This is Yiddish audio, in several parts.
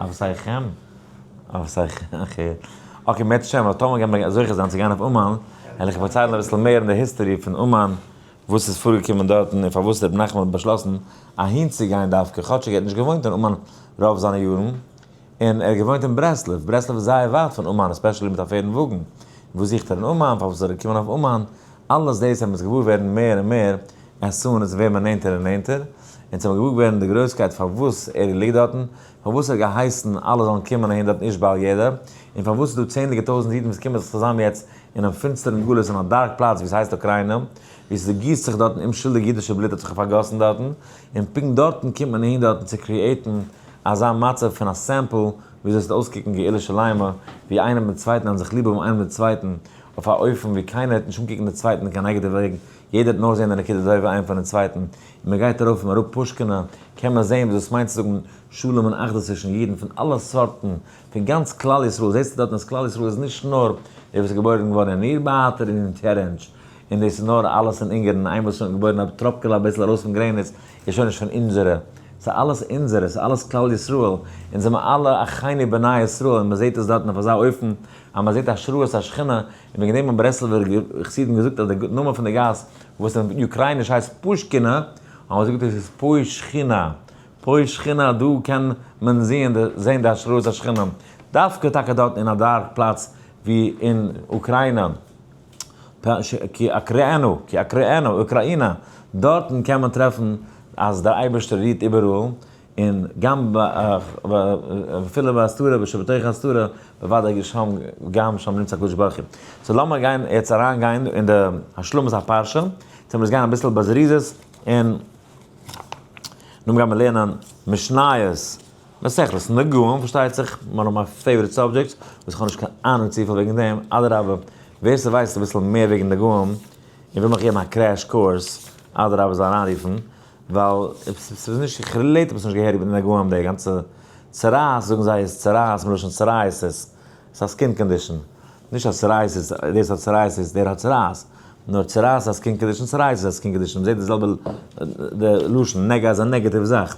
אבותיכם. אבותיכם. Okay, אם ירצה השם, טאמער גייען מיר זוכה זיין צו גיין אויף אומאן, וועל איך פארציילן אביסל מער אין די history פון אומאן, וואס איז פארגעקומען דארטן און פארוואס רבי נחמן האט באשלאסן אהין צו גיין דווקא, כאטש ער האט נישט געוואוינט אין אומאן רוב זיינע יארן, און ער האט געוואוינט אין ברסלב, ברסלב איז זייער ווייט פון אומאן, especially מיט א פערד און וואגן. וואס זוכט ער אין אומאן, פארוואס איז ער געקומען אויף אומאן, אלעס דאס וועט מען געוואר ווערן מער און מער, as soon as ווערט מען נענטער און נענטער, און צו געוואר ווערן די גרויסקייט פארוואס ער ליגט דארטן, פארוואס ער האט געהייסן אלע זאלן קומען אהין דארטן איש בל ידע, און פארוואס איז דא צענדליגע טויזנט אידן וואס קומען זיך צוזאם יעצט אינעם פינסטערן גלות אין א dark פלאץ ווי עס הייסט אוקריינע, ווי עס גיסט זיך דארטן אומשולדיגע אידישע בלוט האט זיך פארגאסן דארטן, און פונקט דארטן קומט מען אהין דארטן צו create ן אזא מצב פון א sample וויאזוי עס וועט אויסקוקן גאולה שלימה, ווי איינער מיטן צווייטן וועלן זיך ליב האבן איינער מיטן צווייטן, אויף א אופן ווי קיינער וועט נישט אנקוקן דעם צווייטן אין קיין negative וועג, יעדער וועט נאר זען די נקודה טובה איינער פונעם צווייטן, און מען גייט ארויף און אראפ פושקינא, קען מען זען וואס דאס מיינט צו זאגן שלום און אחדות צווישן אידן פון אלע סארטן, פון גאנץ כלל ישראל, זעסטו דארטן אז כלל ישראל איז נישט נאר דער וואס איז געבוירן געווארן אין נירבאטור און אין טערענטש, און דאס איז נאר אלעס אין אונגערן, איינמאל איז שוין געבוירן א טראפקעלע אביסל ארויס פון גרעניץ, איז שוין נישט פון אונזערע, ס'איז אלעס אונזערע, ס'איז אלעס כלל ישראל, אונז זעמער אלע אחינו בני ישראל, און מ'זעט עס דארטן אויף אזא אופן, אז מ'זעט השראת השכינה, און וועגן דעם האבן ברסלב'ער חסידים געזאגט אז די נאמען פון די גאס וואס אין אוקרייניש הייסט פושקינא, האבן זיי געזאגט עס איז פושכינא, פושכינא, דא קען מען זען די השראת השכינה, דווקא טאקע דארטן אין א dark פלאץ ווי אין אוקריינא. כי אקראנו, כי אקראנו, אוקראינא, דארטן קען מען טרעפן אז דער אייבערשטער רוהט איבעראל, און גם אפילו בהסתרה ושבתוך הסתרה, בוודאי שם גם שם נמצא הקדוש ברוך הוא. So לאמיר גיין יעצט אריין גיין אין די השלמת הפרשה, צו מיר עס גיין אביסל בזריזות, און נאכדעם גיימיר לערנען משניות, מסכת נגעים פארשטייט זיך, one of my favorite subjects, וואס איך האב נישט קיין אהנונג צופיל וועגן דעם, אדרבה, ווער ס'ווייסט אביסל מער וועגן נגעים, און וויל מיך געבן א crash course, אדרבה זאל אריינרופן, ווייל ס'איז נישט, איך relate עפעס נישט געהעריג מיט נגעים, די גאנצע צרעת זאגן זיי איז צרעת מלשון psoriasis, ס'איז א skin condition, נישט אז psoriasis, דאס האט psoriasis, דער האט צרעת, נאר צרעת איז א skin condition, psoriasis איז א skin condition, מ'זעט די זעלבע לשון, נגע איז א negative זאך.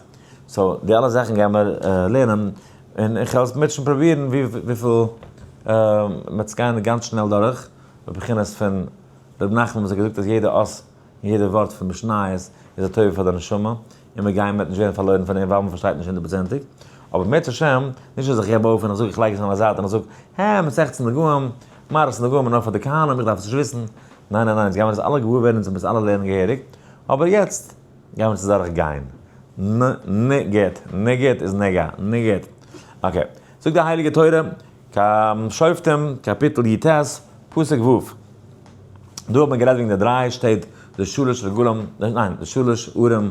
So די אלע זאכן גייען מיר לערנען, און איך וועל מיטשן פרובירן וויפיל מ'וועט עס גיין גאנץ שנעל דורך, בבחינת פון ר' נחמן וואס האט געזאגט אז יעדע אות און יעדע ווארט פון משניות איז א טובה פאר די נשמה, און מיר גייען מ'וועט נישט ווערן פארלוירן פון דעם ווייל מ'פארשטייט נישט הונדערט פראצענטיג, אבער אם ירצה השם, נישט אז איך געב אויף און איך זאג איך לייג עס אין א זייט און איך זאג, הע, מסכת נגעים, מראות נגעים איז נאר פאר די כהנים, איך דארף עס נישט וויסן, ניין ניין ניין, אונז גיימיר עס אלע געוואר ווערן, אונז מוז אלע לערנען געהעריג, אבער יעצט גיימיר עס אדורך גיין. נ נ גוט, נגוט איז נגע, נגוט. Okay, זאגט די הייליגע תורה, שופטים, קאפיטל י ט, פסוק ו'. דא האט מען גערעדט וועגן די דריי שטעט, די שלש רגלים, ניין, די שלש ערים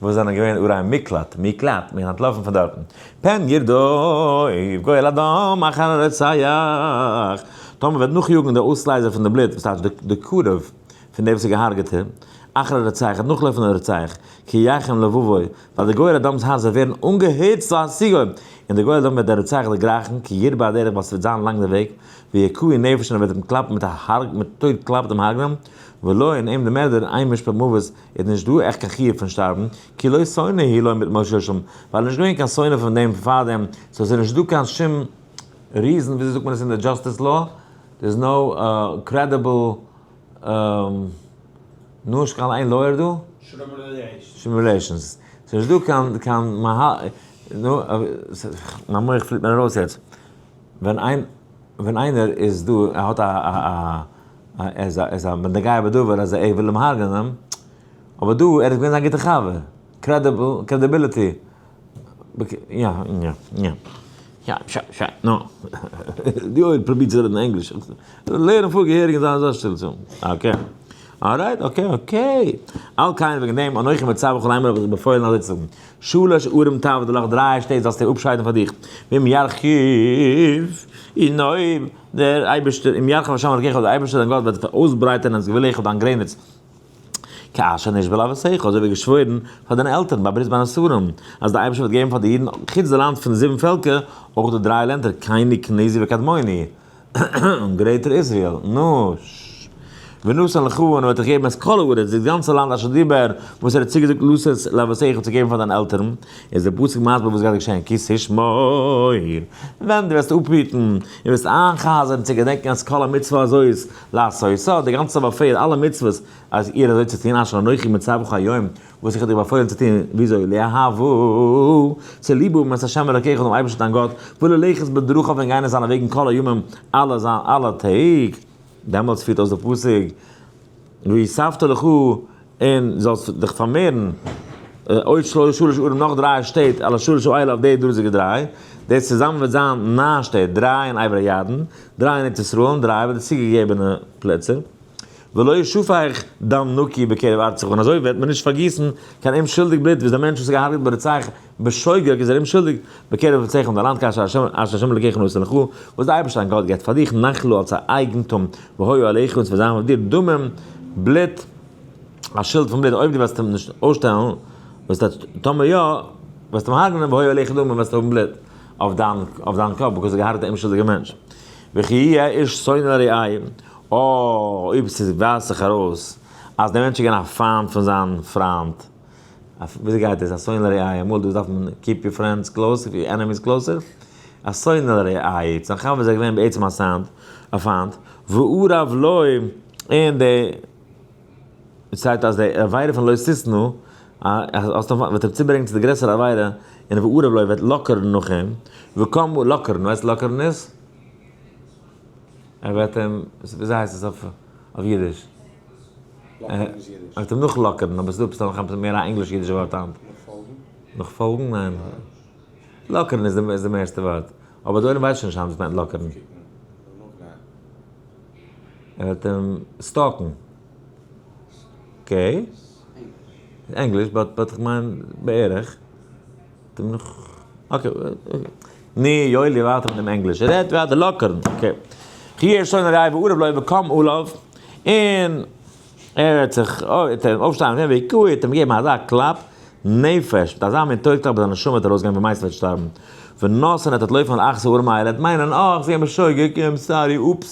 וואס זענען געווען ערי מקלט, מקלט, מען איז אנטלאפן פון דארטן. פן ירדוף גואל הדם אחר הרוצח, טאמער וועט נאכיאגן די אויסלייזער פון די בלוט, וואס טייטש די קרוב פון דער וואס איז געהארגעטער, אחר הרוצח, וועט נאכלויפן די רוצח, כי יחם לבבו, ווייל די גואל הדם'ס הארץ וועט ווערן אנגעהיצט להשיגו, און די גואל הדם וועט דער רוצח דערגרייכן, כי ירבה הדרך, ווייל ס'וועט זיין לאנג דער וועג, ויכהו נפש און ער וועט אים קלאפן מיט א הארג, מיט טויט קלאפ דעם הרג'נען, ולו און אים דעם מערדער, אין משפט מוות, איז נישט דא עכט קיין חיוב פון שטארבן, כי לא שונא הוא לו מתמול שלשום, ווייל ער איז נישט געווען קיין שונא פון דעם פאר דעם, so עס איז נישט דא קיין שום reason, וויאזוי זאגט מען עס אין די justice law? There is no credible נו, נישט קיין איין lawyer דא? שום relations. ס'איז נישט דא קיין קיין מהל נו, מיין מח פליט מיר ארויס יעצט. ווען איין ווען איינער איז דא ער האט א א א ער איז א ער איז א נוגע בדבר אז ער וויל אים הרג'נען, אבער דא ער איז געווען זיין גוטע חבר, credible credibility. יא יא יא יא ש ש נו. די אויל פרובירט צו רעדן ענגליש. לערן פאר געהעריג און זיי אזוי שטיל צו. Okay. Alright, okay, okay. על כן וועגן דעם אנכי מצווך לאמר האב איך דיר באפוילן אזוי צו זאגן. שלש ערים תבדיל לך דריי שטעט זאלסטו אפשיידן פאר דיך. ואם ירחיב און אויב דער אייבערשטער אם ירחיב השם אלקיך אויב דער אייבערשטער דיין גאט וועט אויסברייטערן את גבולך דיין גרעניץ. כאשר נשבע לאבותיך, אזוי ווי געשוואוירן פאר דיינע עלטערן ביי ברית בין הבתרים, אז דער אייבערשטער וועט געבן פאר די אידן חוץ די לאנד פון די זיבן פעלקער, אויך די דריי לענדער, קיני, קניזי וקדמוני, און Greater Israel. נו, ש. ונתן לך און ער וועט דיך געבן את כל הארץ, דאס גאנצע לאנד אשר דיבר, וואס ער האט צוגעזאגט לתת לאבותיך צו געבן פאר דיינע עלטערן, איז דער פסוק מסביר וואס גייט געשען, כי תשמור, ווען דו וועסט אפהיטן און וועסט איינ'חזר'ן צו געדענקען את כל המצוה הזאת לעשותה, די גאנצע באפעל, אלע מצוות, אז איר אזוי צו טון, אשר אנכי מצווך היום, וואס איך האב דיר באפוילן צו טון, וויאזוי, לאהבה, צו ליב האבן את ה' אלוקיך, דעם אייבערשטן דיין גאט, וללכת בדרכיו און גיין אין זיינע וועגן כל הימים, אלע זיין אלע טעג. דעמאלטס פירט אויס דער פסוק, והוספת לך, און זאלסט דיך פארמערן, עוד שלש ערים נאך דריי שטעט, על השלש האלה אויף די דאזיגע דריי, דאס צוזאמען וועט זיין ניין שטעט, דריי אין עבר הירדן, דריי אין ארץ ישראל, און דריי ביי די צוגעגעבענע פלעצער. ולא ישפך דם נקי בקרב ארצך, און אזוי וועט מען נישט פארגיסן קיין אומשולדיג בלוט, וואס דער מענטש וואס איז געהארגעט ברצח בשוגג איז ער אומשולדיג, בקרב ארצך אין דיין לאנד כאשר ה' אלוקיך נתן לך, וואס דער אייבערשטער דיין גאט געבט פאר דיך נחלה אלס א אייגנטום, והיה עליך און עס וועט זיין אויף דיר דמים, בלוט, א שולד פון בלוט, אויב דו וועסט אים נישט אויסשטעלן, וועסטו טאמער יא, וועסטו אים הרג'נען, והיה עליך דמים, וועסטו האבן בלוט אויף דיין קאפ, because ער האט געהארגעט א אומשולדיגע מענטש. וכי יהיה איש שונא לרעהו, אה, אויב ס'ווייזט זיך ארויס אז דער מענטש איז געווען א פיינט פון זיין פריינט, וויאזוי גייט דאס? א שונא לרעהו, אמאל דא דארף מען keep your friends close, your enemies closer, א שונא לרעהו, זיין חבר איז ער געווען בעצם א סיינט, א פיינט, וערב לו, און די שטייט אז די עבירה פון לא תשנא, וועט אים צוברענגען צו די גרעסערע עבירה, און וערב לו וועט לאקערן נאך אים, וקם לאקערן, ווייסט לאקערן איז? ער וועט אים, וויאזוי הייסט עס אויף אידיש? לאקערן איז אידיש. ער וועט אים נאכלאקערן, אבער ס'איז דא עפעס נאך עפעס מער א ענגליש אידישע ווארט היינט. נאכפאלגן? נאכפאלגן? ניין. לאקערן איז די מערסטע ווארט. אבער די עולם ווייסט שוין נישט היינט וואס מיינט לאקערן. נאכקוקן אדער נאכגיין. ער וועט אים stalk ן. Okay. ענגליש, but but כ'מיין בערך. Okay. ני, יואלי ווייטער מיט דעם ענגליש. ער רעדט ווייטער לאקערן. Okay. כי יהיה שונא לרעהו וערב לו וקם עליו. און ער וועט זיך אויפשטיין אויף אים והכהו, ער וועט אים געבן אזא קלאפ, נפש, מיט אזא מין טויט קלאפ אז זיין נשמה וועט ארויסגיין ומת וועט שטארבן. ונס און ער וועט לויפן אל אחת הערים האלה, ער וועט מיינען, אה, איך זעה אים בשוגג, I'm sorry, oops.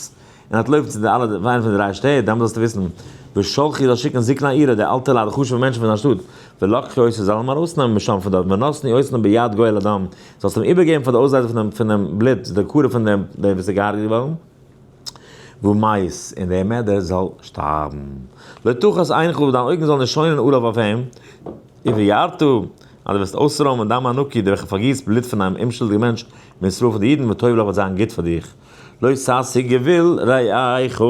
און ער וועט לויפן צו די אלע איינע פון די דריי שטעט, דעמאלט זאלסטו וויסן, ושלחו זאל שיקן זקני עירו, די אלטע לייט, די חשוב'ע מענטשן פון זיין שטאט, ולקחו אותו זאלן אים ארויסנעמען משם פון דארט, ונתנו אותם ביד גואל הדם, זאלסט אים איבערגעבן פאר די אויסלייזער פון דעם פון דעם בלוט, די קרוב פון דעם דער וואס איז געהארגעט געווארן, ומת, און דער מערדער זאל שטארבן. לא תחס עינך, דיין אויגן זאלן נישט שוינען עליו אויף אים, ובערת, אז דו וועסט אויסרוימען דם הנקי, דער וועלכער פארגיסט בלוט פון אן אומשולדיגן מענטש, מישראל פון די אידן, וטוב לך וועט זיין גוט פאר דיך. לא תסיג גבול רעך,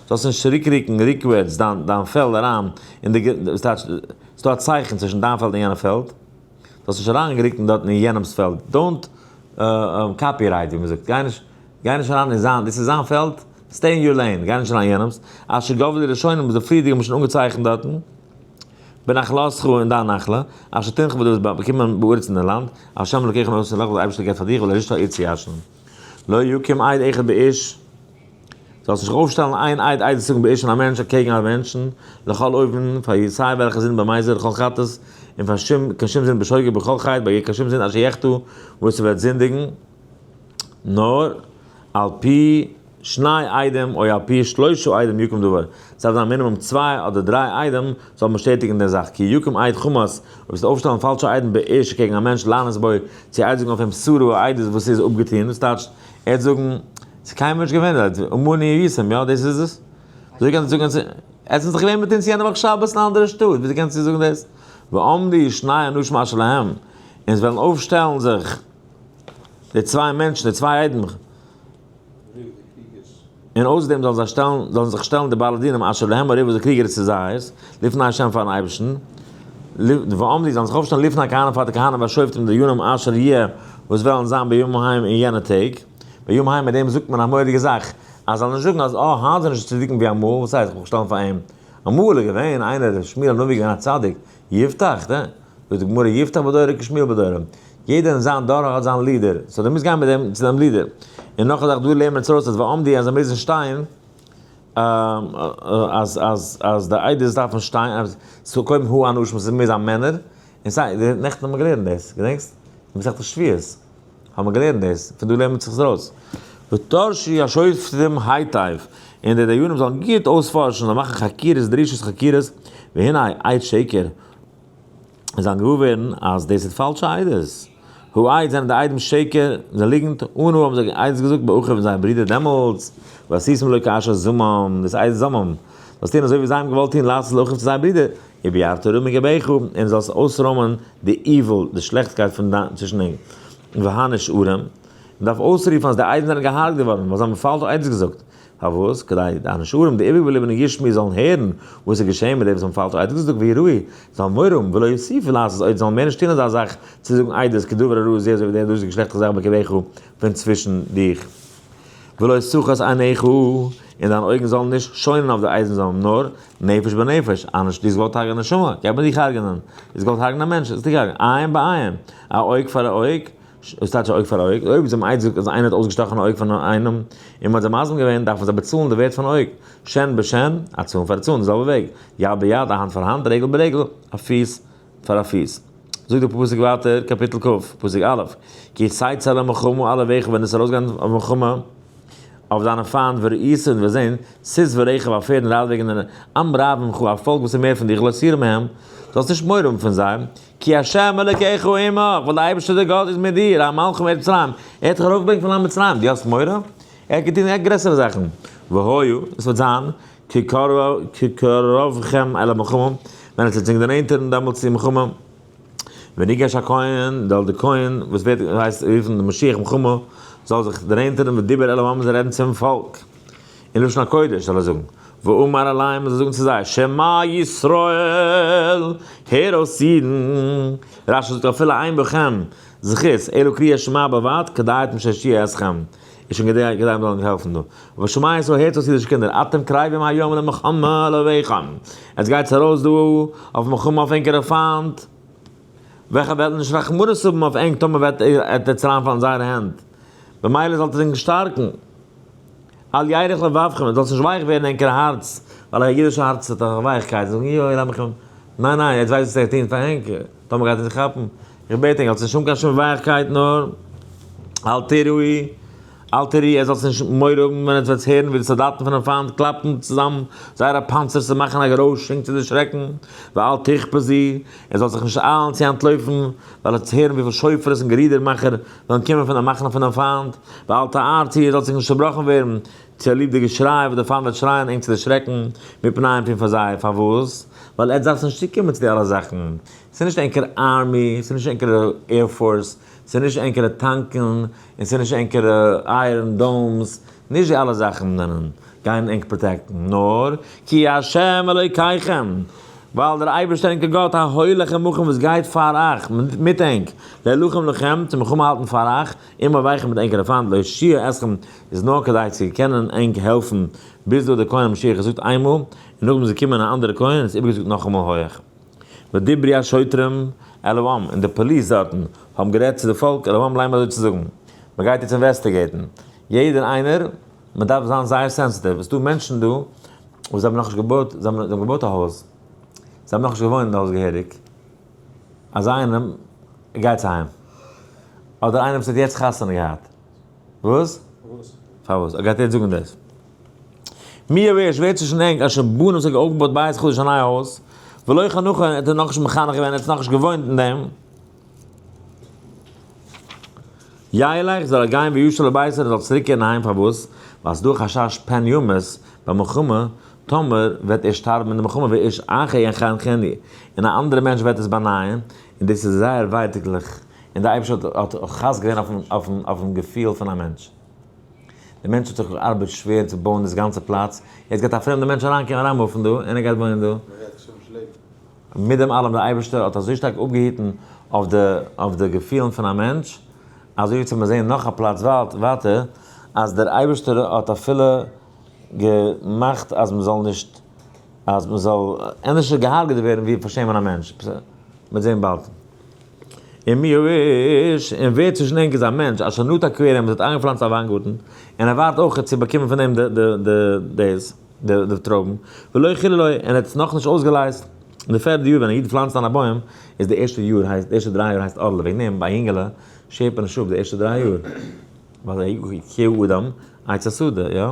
זאלסט נישט צוריקרוקן, rückwärts, דיין דיין פעלד אריין אין די, וואס טייטש, ס'איז דא א צייכן צווישן דיין פעלד און יענע פעלד, זאלסט נישט אריינרוקן דארטן אין יענעמ'ס פעלד, don't copyright ווי מ'זאגט, גיי נישט גיי נישט אריין אין זיין, דאס איז זיין פעלד, stay in your lane, גיי נישט אריין אין יענעמ'ס, אשר גבלו ראשונים וואס די פריערדיגע האבן שוין אנגעצייכנט דארטן, בנחלתך אין דיין נחלה, אשר תנחל וואס דו וועסט באקומען בארץ אין די לאנד, אשר ה' אלוקיך נותן לך וואס דער אייבערשטער געבט פאר דיך ולרשתה העיר צו ירש'ן. לא יקום עד אחד באיש, זאלסט נישט אויפשטעלן איין עד עדות זאגן באיש און א מענטש אקעגן א מענטשן, לכל עוון, פאר סיי וועלכע זינד במזיד לכל חטאת, און פאר שום קיין שום זינד בשוגג בכל חטא, ביי קיין שום זינד אשר יחטא, וואס ער וועט זינדיגן, נאר על פי שני עדים או על פי שלושה עדים יקום דבר, ס'דארף זיין מינימום צוויי אדער דריי עדים זאלן באשטעטיגן די זאך, כי יקום עד חמס, אויב וועסטו אויפשטעלן פאלשע עדים באיש קעגן א מענטש לענות בו, צו עדות זאגן אויף אים סרה עדות וואס איז אפגעטון, דאס טייטשט, ער וועט זאגן, ס'איז קיינמאל נישט געווען דארט, עמנו הייתם, יא דאס איז עס? וויאזוי קענסטו זאגן אז עס איז דאך געווען מיט אונז יענע וואך שבת אין א אנדערע שטאט, וויאזוי קענסטו זאגן דאס? ועמדו שני אנשים אשר להם, און עס וועלן אויפשטעלן זיך די צוויי מענטשן, די צוויי עדים, און אויסער דעם זאלן זיי שטעלן, זאלן זיך שטעלן די בעלי דינים אשר להם הריב וואס די קריגער איז צו זייערס, לפני השם פארן אייבערשטן, ועמדו זאלן זיך אויפשטעלן לפני הכהנים פאר די כהנים והשופטים די דיינים אשר יהיה וואס וועלן זיין בימים ההם אין יענע טעג, בימים ההם מיט דעם זאגט מען א מורא'דיגע זאך, אז זאל נישט זאגן אז אה היינט זענען נישט צדיקים ווי אמאל, וואס הייסט איך מיך שטעלן פאר אים, אמאל איז געווען איינער שמואל הנביא געווען א צדיק, יפתח, זאגט די גמרא יפתח בדורו כשמואל בדורו, יעדער אין זיין דור האט זיין leader, so דו מוזט גיין מיט דעם צו דעם leader. און נאך א זאך דא לערנען מיר אונז ארויס אז ועמדו אז זיי מוזן שטיין, אז אז אז די עדות דארפן שטיין, אז ס'זאל קודם הוא אנשים ס'מוז זיין מענער, און סיי, נעכטן האבן מיר געלערנט דאס, געדענקסט? אין מסכת שבועות האבן מיר געלערנט דאס, פון דא לערנט מען זיך עס ארויס. ודרשו השופטים היטב, און די דיינים זאלן גוט אויספארשן, זאלן מאכן חקירות, דרישות חקירות, והנה עד שקר, און זאלן געוואר ווערן אז דאס איז פאלשע עדות. העד זענען די עדים שקר, זיי ליגנט, אנו האבן זיי עדות געזאגט באחיו אין זייער ברודער דעמאלטס, ועשיתם לו כאשר זמם, דאס עדות זמם, זאלסט טון אזוי ווי זיי האבן געוואלט טון לעשות לאחיו צו זייער ברודער, וביערת הרע מגביך, און זאלסט אויסרוימען די evil, די שלעכטקייט פון דיין צווישן ענק. והנשארים, מען דארף אויסרופן אז די עדים זענען געהארגט געווארן, ווייל זיי האבן פאלש עדות געזאגט. פארוואס? כדי די הנשארים, די איבערגעבליבענע ישמעו זאלן הערן וואס איז געשען מיט די וואס האבן פאלש עדות געזאגט, ויראו, זאלן מורא האבן, ולא יוסיפו לעשות עוד, זאלן מער נישט טון אזא זאך צו זאגן עדות כדבר הרע הזה, אזוי ווי די דאזיגע שלעכטע זאך בקרבך פון צווישן דיך. ולא תחס עינך, און דיינע אויגן זאלן נישט שוינען אויף די אייזן זאלן, נאר נפש בנפש, אנש, דו האסט געוואלט הרג'ענען א נשמה, גייט מען דיך הרג'ענען, דו האסט געוואלט הרג'ענען א מענטש, וועסטו דיך הרג'ענען, עין בעין, א אויג פאר א אויג, וואס טייטש א אויג פאר א אויג? אויב זיי האבן עדות געזאגט אז איינער האט אויסגעשטאכן א אויג פון איינעם און מען האט זיי מזים געווען, דארפן זיי באצאלן די ווערט פון אויג, שן בשן, א צאן פאר א צאן, די זעלבע וועג, יד ביד, א האנט פאר א האנט, רגל ברגל, א פיס פאר א פיס. זאגט דער פסוק ווייטער, קאפיטל כ, פסוק א', כי תצא למלחמה על אויביך ווען דו וועסט ארויסגיין אויף מלחמה אויף דיינע פיינט וראית און דו וועסט זען, סוס ורכב א פערד און רייטוועגן און עם רב ממך א פאלק וואס איז מער פון דיך לא תירא מהם, זאלסט נישט מורא האבן פון זיי, כי ה' אלוקיך עמך, ווייל דער אייבערשטער דער גאט איז מיט דיר, המעלך מארץ מצרים, ער האט דיך ארויפגעברענגט פון לאנד מצרים, דו האסט מורא? ער האט געטון עכט גרעסערע זאכן. והיה, עס וועט זיין, כקרבכם אל המלחמה, ווען עס וועט זיך דערנענטערן דעמאלטס צו מלחמה, וניגש הכהן, זאל דער כהן, וואס ווערט הייסט גערופן דער משיח מלחמה, זאל זיך דערנענטערן ודיבר אל העם, זאל רעדן צום פאלק. אין לשון הקודש זאל ער זאגן, ואמר אליהם, ער זאל זאגן צו זיי, שמע ישראל, הער אויס אידן, רשי זאגט אפילו אין בכם זכות, אלא קריאת שמע בלבד, כדאי אתם שיושיע אתכם, איז שוין כדאי כדאי מ'זאל ענק העלפן דא. אבער שמע ישראל, הערטס אויס אידישע קינדער, אתם קרבים היום למלחמה על אויביכם, עטס גייטס ארויס דא אויף מלחמה אויף ענקערע פיינט, וועלכע וועלן נישט רחמנות האבן אויף ענק טאמער וועט עטס אריינפאלן אין זייערע הענט, במילא זאלט איר ענק שטארקן. אל ירך לבבכם, עס זאל נישט ווייך ווערן ענקער הארץ, ווייל א אידישע הארץ האט א ווייכקייט, זיי זאגן יוי לאמיך אים, ניין ניין, יעצט ווייס איך וואס ער טוט פאר ענק, טאמער גייט ער זיך כאפן, איך בעט ענק, האטס נישט אן קיין שום ווייכקייט נאר אל תיראו, אל תיראו, עס זאלסט נישט מורא האבן ווען עטס וועטס הערן ווי די סאלדאטן פונעם פיינט קלאפן צוזאם זייערע פאנצערס און מאכן א גערויש ענק צו דערשרעקן, ואל תחפזו, עס זאל זיך נישט איילן צו אנטלויפן, ווייל עטס הערן וויפיל שופרות און גערודער מאכער וועלן קומען פון די מחנה פונעם פיינט, ואל תערצו, איר זאלט זיך נישט צעבראכן ווערן צוליב די געשריי וואס דער פיינט וועט שרייען ענק צו דערשרעקן מפניהם פון פאר זיי, פארוואס? ווייל עטס דארפטס נישט צוקומען צו די אלע זאכן, ס'איז נישט ענקער army, ס'איז נישט ענקערע air force, ס'איז נישט ענקערע טאנקען, און ס'איז נישט ענקערע iron domes, נישט די אלע זאכן זענען גייען ענק protect ן, נאר כי ה' אלוקיכם, ווייל דער אייבערשטער ענקער גאט ההולך עמכם וואס גייט פאר אייך, מיט ענק, להילחם לכם, צו מלחמה האלטן פאר אייך, עם אויביכם מיט ענקערע פיינט, להושיע אתכם, איז נאר כדי צו קענען ענק העלפן, ביז דא האט דער כהן המשיח געזאגט איינמאל, און נאכדעם איז געקומען א אנדערע כהן און עס איבערגעזאגט נאכאמאל הויעך. ודברו השוטרים אל העם, און די פאליס דארטן האבן גערעדט צו די פאלק אל העם לאמר אזוי צו זאגן, מען גייט יעצט investigate ן, יעדער איינער, מען דארף זיין זייער sensitive, עס איז דא מענטשן דא וואס זיי האבן נאכנישט געבויט, זיי האבן געבויט א הויז, זיי האבן נאכנישט געוואוינט אין די הויז געהעריג, אזא איינעם גייטס אהיים, אדער איינער וואס האט יעצט חתונה געהאט, וואס? פארוואס? ער גייט יעצט זאגן דאס. מי יבש, ווער צווישן ענק אשר בנה וואס האט אויפגעבויט בית חדש א נייע הויז, ולא חנכו, ער האט נאכנישט מחנך געווען, ער האט נאכנישט געוואוינט אין דעם. ילך, זאל ער גיין וישוב לביתו, ער זאל צוריקקערן אהיים, פארוואס? ווייל ס'איז דא חשש פן ימות במלחמה, טאמער וועט ער שטארבן אין די מלחמה ואיש אחר יחנכנו, און א אנדערע מענטש וועט עס באנייען, און דאס איז זייער ווייטאגליך, און דער אייבערשטער האט חס געווען אויפן געפיל פון א מענטש. דער מענטש האט זיך געארבעט שווער צו בויען דאס גאנצע פלאץ, יעצט גייט א פרעמדער מענטש אריינקומען אריינ move ן דא, און ער גייט וואוינען דא. מיט דעם אלעם, דער אייבערשטער האט אזוי שטארק אפגעהיטן אויף די געפילן פון א מענטש, אזוי ווי צו מיר זעען נאך א פלאץ ווייטער, אז דער אייבערשטער האט אפילו געמאכט אז מען זאל נישט, אז מען זאל ענדערש געהארגעט ווערן ווי פארשעמען א מענטש. מ'וועט זען באלד. און מי האיש, און ווער צווישן ענק איז א מענטש, אשר נטע כרם, וואס האט איינגעפלאנצט א וויינגארטן, און ער ווארט אויך צו באקומען פון דעם די טרויבן, ולא חיללו, און ער האט עס נאכנישט אויסגעלייזט. אין די פערדע יאר ווען א איד פלאנצט איין א בוים, איז די ערשטע יאר הייסט, די ערשטע דריי יאר הייסט ערלה, וועגן דעם ביי א יונגעלע שערט מען נישט אפ די ערשטע דריי יאר, ווייל כי האדם עץ השדה, יא?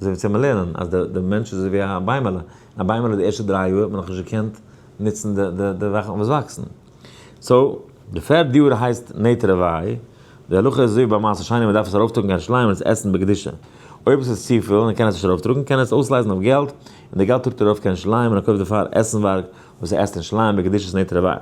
אזוי ווי צו לערנען, אז די מענטש איז אזוי ווי א ביימעלע. א ביימעלע די ערשטע 3 יאר האט מען נאכנישט געקענט נוצן די זאכן וואס וואקסן. so, די פערטע יאר הייסט נטע רבעי. די הלכה איז אזוי ביי מעשר שני, מען דארף עס ארויפטראגן קיין ירושלים און עס עסן בקדושה. אויב עס איז צופיל און ער קען עס נישט ארויפטראגן, קען ער עס אויסלייזן אויף געלט, און די געלט טראגט ער ארויף קיין ירושלים און ער קויפט דערפאר עסנווארג וואס ער עסט אין ירושלים בקדושת נטע רבעי.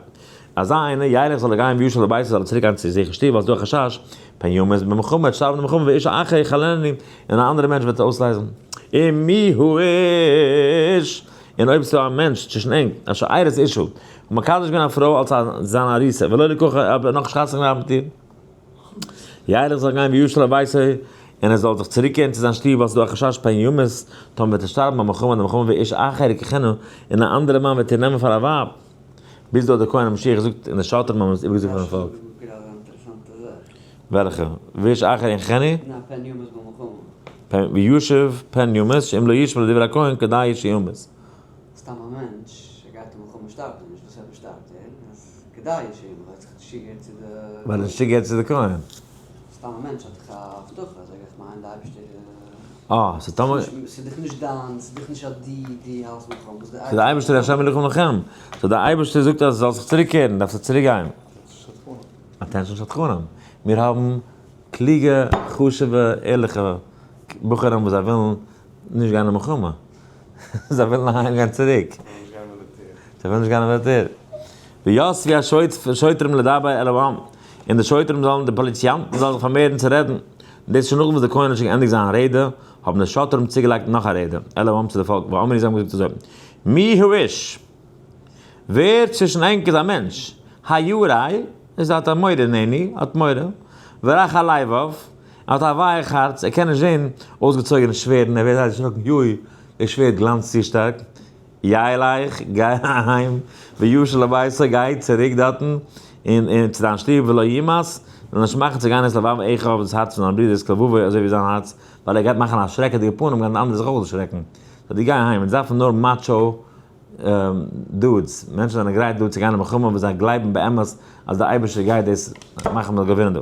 אזא איינער, ילך זאל ער גיין וישוב לביתו, זאל ער צוריק גיין צו זיך אין שטוב, ווייל ס'איז דא א חשש, פן ימות במלחמה, ער וועט שטארבן אין מלחמה, ואיש אחר יחלנו, און א אנדערע מענטש וועט עס אויסלייזן. ומי האיש, און אויב ס'איז דא א מענטש צווישן ענק, אשר ארס אשה, און מקדש געווען א פרוי אלס זיין ארוסה, ולא לקחה, אבער נאך נישט חתונה געהאט מיט איר, ילך זאל גיין וישוב לביתו, און ער זאל זיך צוריקקערן צו זיין שטוב, ווייל ס'איז דא א חשש פן ימות, טאמער וועט ער שטארבן במלחמה, די מלחמה ואיש אחר יקחנה, און א אנדערע מאן וועט איר נעמען פאר א ווייב. ביז דא האט דער כהן המשיח געזאגט און די שוטרים האבן עס איבערגעזאגט פארן פאלק. וועלכע? ואיש אחר ינחני? פן וישב פן ימות, שאם לא ישמע לדברי הכהן כדאי שימות. סתם א מענטש, ער גייט אין מלחמה שטארבט ער נישט, וואס עפעס שטארבט ער? אז כדאי שימות, ווייל ער האט זיך נישט צוגעהערט צו די. ווייל ער האט נישט צוגעהערט צו די כהן. סתם א מענטש האט דאך א הבטחה, זאג איך מיין די אייבערשטער. אה, ס'איז טאמער. ס'איז דאך נישט דיין, ס'איז דאך נישט אז דו האלסט מלחמה, ס'איז די ס'איז די אייבערשטער השם אלוקים לכם. so די אייבערשטער זאגט אז זאלסט זיך צוריקקערן, דארפסטו צוריקגיין. attention שדכנים. מיר האבן קלוגע, חשוב'ע, ערליכע בחורים וואס זיי ווילן נישט גיין אין מלחמה. זיי ווילן אהיים גיין צוריק. זיי ווילן נישט גיין אין מיליטער. ויסבו השוטרים לדבר אל העם, און די שוטרים זאלן, די פאליציאנטן זאלן זיך פארמערן צו רעדן. דאס איז שוין נאכדעם וואס דער כהן האט שוין געענדיגט זיין רעדע, האבן די שוטרים צוגעלייגט נאך א רעדע, אל העם צו די פאלק, ואמרו זיי האבן געזאגט אזוי, מי האיש? ווער צווישן ענק איז א מענטש? הירא, איז האט א מורא נעני, האט מורא, ורך הלבב, ער האט א ווייך הארץ, ער קען נישט זען אויסגעצויגענע שווערדן, ער ווערט זייער דערשראקן, יוי, די שווערד גלאנצט צו שטארק, ילך, גיי אהיים, וישוב לביתו, גיי צוריק דארטן, און צו דיין שטוב, ולא ימס, זאל נישט מאכן צו גיין את לבב אחיו, דאס הארץ פון זיינע ברידערס כלבבו, אזוי ווי זיין הארץ, ווייל ער גייט מאכן א שרעקעדיגע פנים, גייען די אנדערע זיך אויך דערשרעקן. so דו גיי אהיים, אונז דארפן נאר macho dudes, מענטשן זענען גרייט דא צו גיין אין מלחמה וואס זיי גלייבן באמת אז דער אייבערשטער גייט דאס מאכן מ'זאל געווינען דא.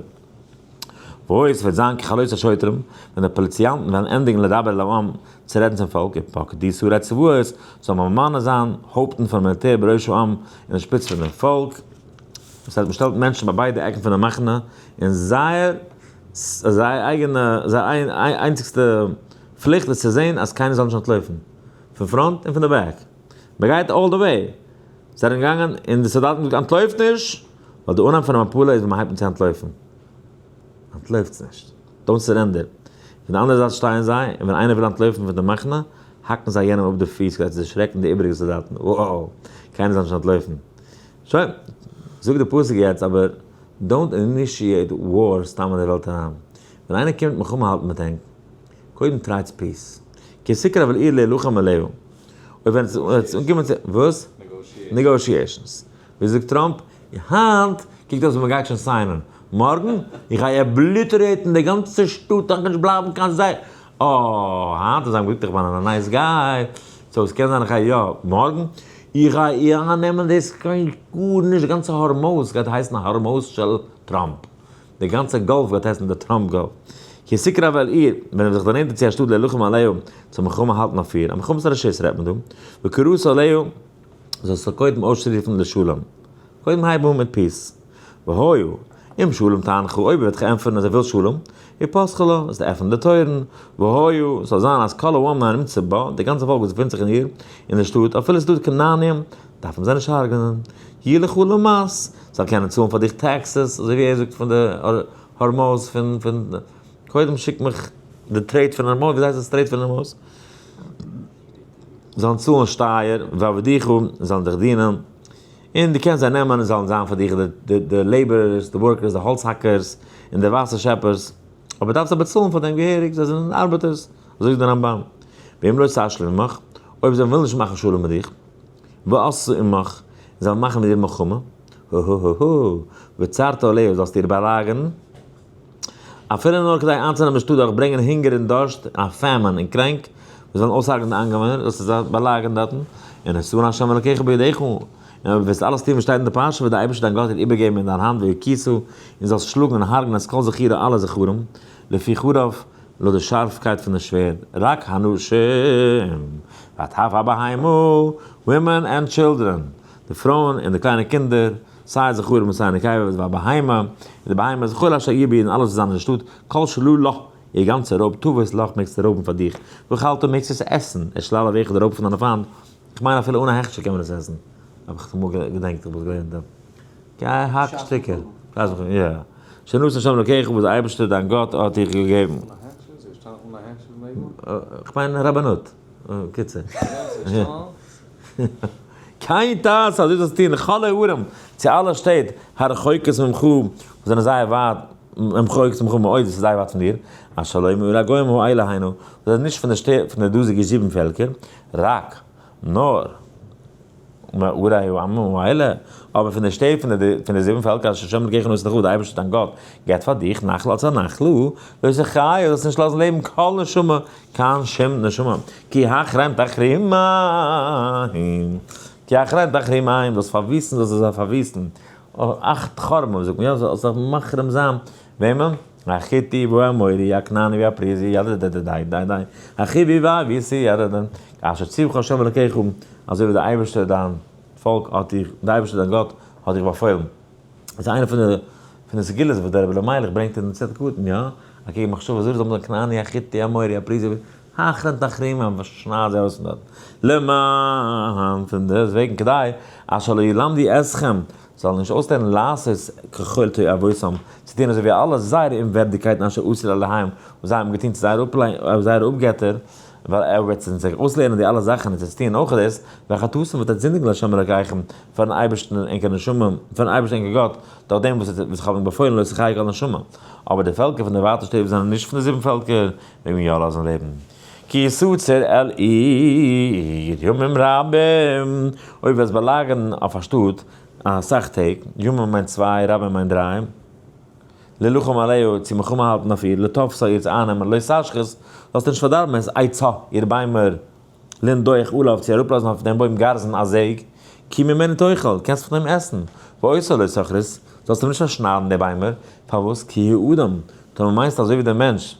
והיה עס וועט זיין ככלות השוטרים, ווען די פאליציאנטן וועלן ענדיגן לדבר אל העם, צו רעדן צום פאלק, ופקדו שרי צבאות, זאל מען ממנה זיין הויפטן פון מיליטער בראש העם, אין די שפיץ פון דעם פאלק, דאס הייסט מען שטעלט מענטשן ביי ביידע עקן פון די מחנה, און זייער זייער אייגענע זייער איינציגסטע פליכט איז צו זען אז קיינער זאל נישט אנטלויפן, פון front און פון די back, מען גייט all the way, זיי זענען געגאנגען און די סאלדאטן האבן געזאגט אנטלויפט נישט, ווייל די אנהייב פון א מפלה איז ווען מען הייבט אן צו אנטלויפן, אנטלויפטס נישט, don't surrender, פון די אנדערע זייט שטייען זיי, און ווען איינער וויל אנטלויפן פון די מחנה, האקן זיי יענעם אפ די פיס כדי צו דערשרעקן די איבעריגע סאלדאטן, wow, קיינער זאל נישט אנטלויפן. שוין, זאגט די פסוק יעצט, אבער don't initiate war סתם אין די וועלט אריין. ווען איינער קומט מלחמה האלטן מיט ענק, קודם טרייטס peace. כי תקרב אל עיר להילחם עליה. אויב ווען עס וועט אנקומען צו, וואס? negotiations. ווי זאגט טראמפ, היינט קוקט אויס ווי מען גייט שוין סיינען. מארגן? איך גיי obliterate ן די גאנצע שטאט, איך גיי נישט בלייבן קיין זכר. אה, היינט האט זיי געזאגט איך בין א nice guy, so עס קען זיין איך גיי יא, מארגן? איך גיי אייננעמען דאס קיין גארנישט, די גאנצע הארמוז גייט הייסן הארמוז של טראמפ. די גאנצע גאלף גייט הייסן די טראמפ גאלף. כי תקרב אל עיר, ווען ער וועט זיך דערנענטערן צו א שטאט להילחם עליה, צו מלחמה האלטן אויף איר, א מלחמת הרשות רעדט מען דא, וקראת אליה, זאלסטו קודם אויסרופן לשלום. קודם הייב אן מיט peace. והיה, אם שלום תענך, אויב ער וועט דיך ענטפערן אז ער וויל שלום, ופתחה לה, זאלסטו עפענען די טויערן, והיה, ס'זאל זיין אז כל העם הנמצא בה, די גאנצע פאלק וואס געפינט זיך אין איר, אין די שטאט, אפילו ס'איז דא כנענים, דארף מען זיי נישט הרג'נען. יהיו לך למס, זאל קענען צאלן פאר דיך taxes, אזוי ווי ער זאגט פון די הארמוז פון פון קודם שיק מיך די trade פון הארמוז, ווי הייסט די strait פון הארמוז? זאלן צאלן שטייער, ועבדוך, זאלן דיך דינען, און דו קענסט זיי נעמען און זאלן זיין פאר דיך די laborers, די workers, די האלץ האקערס, און די וואסער שעפערס, אבער דארפסט זיי באצאלן פאר דעם געהעריג, זיי זענען ארבעטערס, אזוי זאגט דער רמב"ם. ואם לא תשלים עמך, אויב זיי ווילן נישט מאכן שלום מיט דיך, ועשו עמך, זיי וועלן מאכן מיט דיר מלחמה, הוהוהוה, וצרת עליה, זאלסטו איר באלאגערן, אפילו נאר כדי איינצונעמען שטאט דורך ברענגען הונגער און דארשט, א famine און קרענק, וואס וועלן אויסהרג'ענען די איינגעוואוינער, זאלסטו זיי באלאגערן דארטן, ונתנה ה' אלקיך בידך, און אויב וועסטו אלעס טון וואס שטייט אין די פרשה, וועט דער אייבערשטער דיין גאט דיר איבערגעבן אין דיין האנט והכית, און זאלסט שלאגן און הרג'ענען את כל זכורה אלע זכרים, לפי חרב. לויט די שארפקייט פון די שווערד, רק הנשים, והטף הבהמה, women and children, די פרויען און די קליינע קינדער, סיי זכרים און סיי נקבות, והבהמה, און די בהמה, וכל אשר יהיה בעיר און אלעס וואס זיין אין די שטאט, כל שלא לך, איר גאנצע רויב, תבוס לך מעגסטו רויבן פאר דיך, ואכלת מעגסטו עס עסן, את שלל אויביך די רויב פון דיינע פיינט, איך מיין אפילו אן א הכשר קען מען עס עסן, האב איך אמאל געדענקט איך האב עס געלערנט דא. גיי האק שטיקער. יא. שנתן השם אלוקיך וואס דער אייבערשטער דיין גאט האט דיך געגעבן. אן א הכשר? זיי שטאנען אן א הכשר מעג מען? כ'מיין רבנות. קיצור. כן תעשה, אזוי זאלסטו טון לכל הערים, צו אלע שטעט, הרחוקות ממך, וואס זענען זייער ווייט, הרחוקות ממך מאוד, וואס איז זייער ווייט פון דיר, אשר לא מערי הגוים האלה הנה, וואס זענען נישט פון די שטעט פון די דאזיגע זיבן פעלקער, רק, נאר. מערי העמים האלה, אבער פון די שטעט פון די זיבן פעלקער אשר השם אלקיך נתן לך, דער אייבערשטער דיין גאט געבט פאר דיך נחלה אלס א נחלה, לא תחיה, זאלסט נישט לאזן לעבן כל נשמה, קיין שום נשמה, כי החרם תחרימם, כי החרם תחרימם, זאלסט פארוויסטן, זאלסט זיי פארוויסטן, אכט חרמות זאגט מען יא, זאלסט זיך מחרים זיין, וועמען? החתי והאמורי, הכנעני והפריזי, ידדדדדדדדד, החוי והיבוסי, ידדד, אשר ציווך ה' אלקיך, אזוי ווי דער אייבערשטער דיין פאלק האט דיך, דער אייבערשטער דיין גאט האט דיך באפוילן. דאס איז איינע פון די פון די סגולות וואס דער רבי אלימלך ברענגט אין צדק קטן, יא? אקעגן מחשבה זרה זאל מען זאגן כנעני החתי האמורי הפריזי, החרם תחרימם, וואס שנייד זיי אויס פון דארט. למען, פון דעסטוועגן כדי, אשר לא ילמדו אתכם, זאלן נישט אויסלערנען לעשות ככל תועבותם, צו טון אזוי ווי אלע זייערע אומווערדיגקייטן אשר עשו לאלהיהם, וואס זיי האבן געטון צו זייערע אפגעטער, ווייל ער וועט זיך אויסלערנען די אלע זאכן און צו טון אויך דאס, וחטאתם וועט עטס זינדיגן לה' אלקיכם, פארן אייבערשטן ענקער נשמה, פארן אייבערשטן ענקער גאט, דורך דעם וואס איך האב ענק באפוילן לא תחיה כל נשמה. אבער די פעלקער פון די ווייטע שטעט וואס זענען נישט פון די זיבן פעלקער, מעג מען יא לאזן לעבן. כי יסצר אל עיר ימים רבים, אויב וועסט באלאגערן אויף א שטאט אסאך טעג, ימים מיינט צוויי, רבים מיינט דריי, ללחום עליה, צו מלחמה האלטן אויף איר, לתפשה איר צו אייננעמען, לא תשחית, זאלסטו נישט פארדארבן את עצה, איר ביימער, לנדוח עליו, צו אראפלאזן אויף דעם בוים גרזן א זעג, כי ממנו תאכל, קענסט פון דעם עסן, ואותו לא תכרות, זאלסטו נישט פארשניידן די ביימער, פארוואס? כי הוא אדם, טאמער מיינסטו אזוי ווי דער מענטש,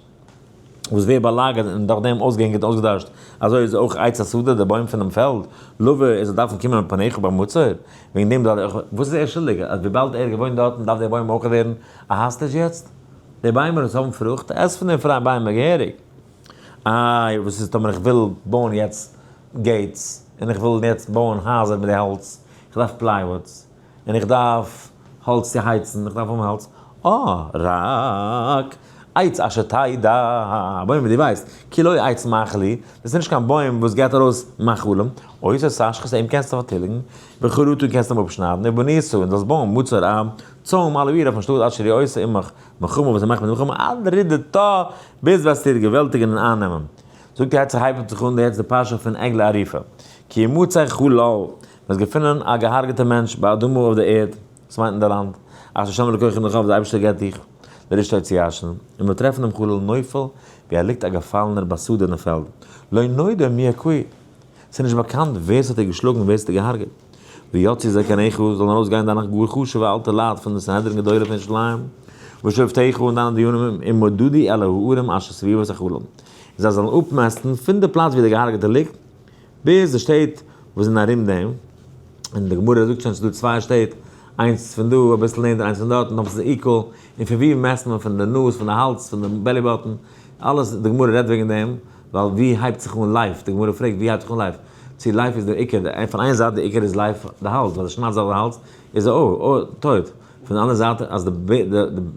וואס ווערט באלאגערט און דורך דעם אויסגעהונגערט און אויסגעדארשט, אזוי איז אויך עץ השדה, דער בוים פונעם פעלד, לבא, ער זאל דארפן קומען מפניך במצור, וועגן דעם דארף ער, וואס איז ער שולדיג, אז וויבאלד ער האט געוואוינט דארטן דארף דער בוים אויך ווערן א hostage יעצט? די ביימער וואס האבן פרוכט, עס פון די פריי ביימער געהעריג. איי, וואס איז טאמער איך וויל בויען יעצט gates, און איך וויל יעצט בויען הייזער מיט די האלץ, איך דארף plywoods, און איך דארף האלץ צו הייצן, איך דארף האבן האלץ, אה, רק עץ אשר תדע, א בוים וואס דו ווייסט, כי לא עץ מאכלי, דאס איז נישט קיין בוים וואס געבט ארויס מאכלים, אותו תשחית, אים קענסטו פארטיליגן, וכרתו קענסטו אים אפשניידן, ובנית, און זאלסט בויען מצור א צוים על העיר אויפן שטאט אשר היא עושה עמך מלחמה וואס ער מאכט מיט מלחמה עד רדתה, ביז וועסטו איר געוועלטיגן און אייננעמען. זאגט ער, הייבט זיך אן יעצט די פרשה פון עגלה ערופה, כי ימצא חלל, וועסט געפינען א געהארגעטע מענטש באדמה אויף די ערד, דאס מיינט אין די לאנד, אשר שם אלוקיך נח וואס דער אייבערשטער געבט דיך, לרשתו צו ירש'ן, און מ'וועט טרעפן דעם חלל נופל, ווי ער ליגט א געפאלענער בשדה אין פעלד, לא נודע מי הכהו, ס'איז נישט באקאנט ווער ס'האט איר געשלאגן און ווער ס'האט איר געהארגעט. ויצאו זקניך, זאלן ארויסגיין דיינע גאר חשוב'ע אלטע לייט פון די סנהדרין גדולה פון ירושלים, ושופטיך און דיינע דיונים, ומדדו אל הערים אשר סביבות החלל, און זיי זאלן אפמעסטן פון די פלאץ ווי דער געהארגעטער ליגט, ביז די שטעט וואס זענען ארום דעם, און די גמרא זאגט שוין ס'איז דא צוויי שטעט, איינס פון דא אביסל נענטער איינס פון דארט, און אויב ס'איז equal, און פון ווי מעסט מען, פון די נאז, פון די האלז, פון די belly button, אלעס, די גמרא רעדט וועגן דעם, ווייל ווי הייבט זיך אן life, די גמרא פרעגט ווי הייבט זיך אן life, צו life איז דער עיקר, פון איין זייט די עיקר איז life די האלז, ווייל די שניידט זיך די האלז, איז ער אוי טויט, פון די אנדערע זייט אז די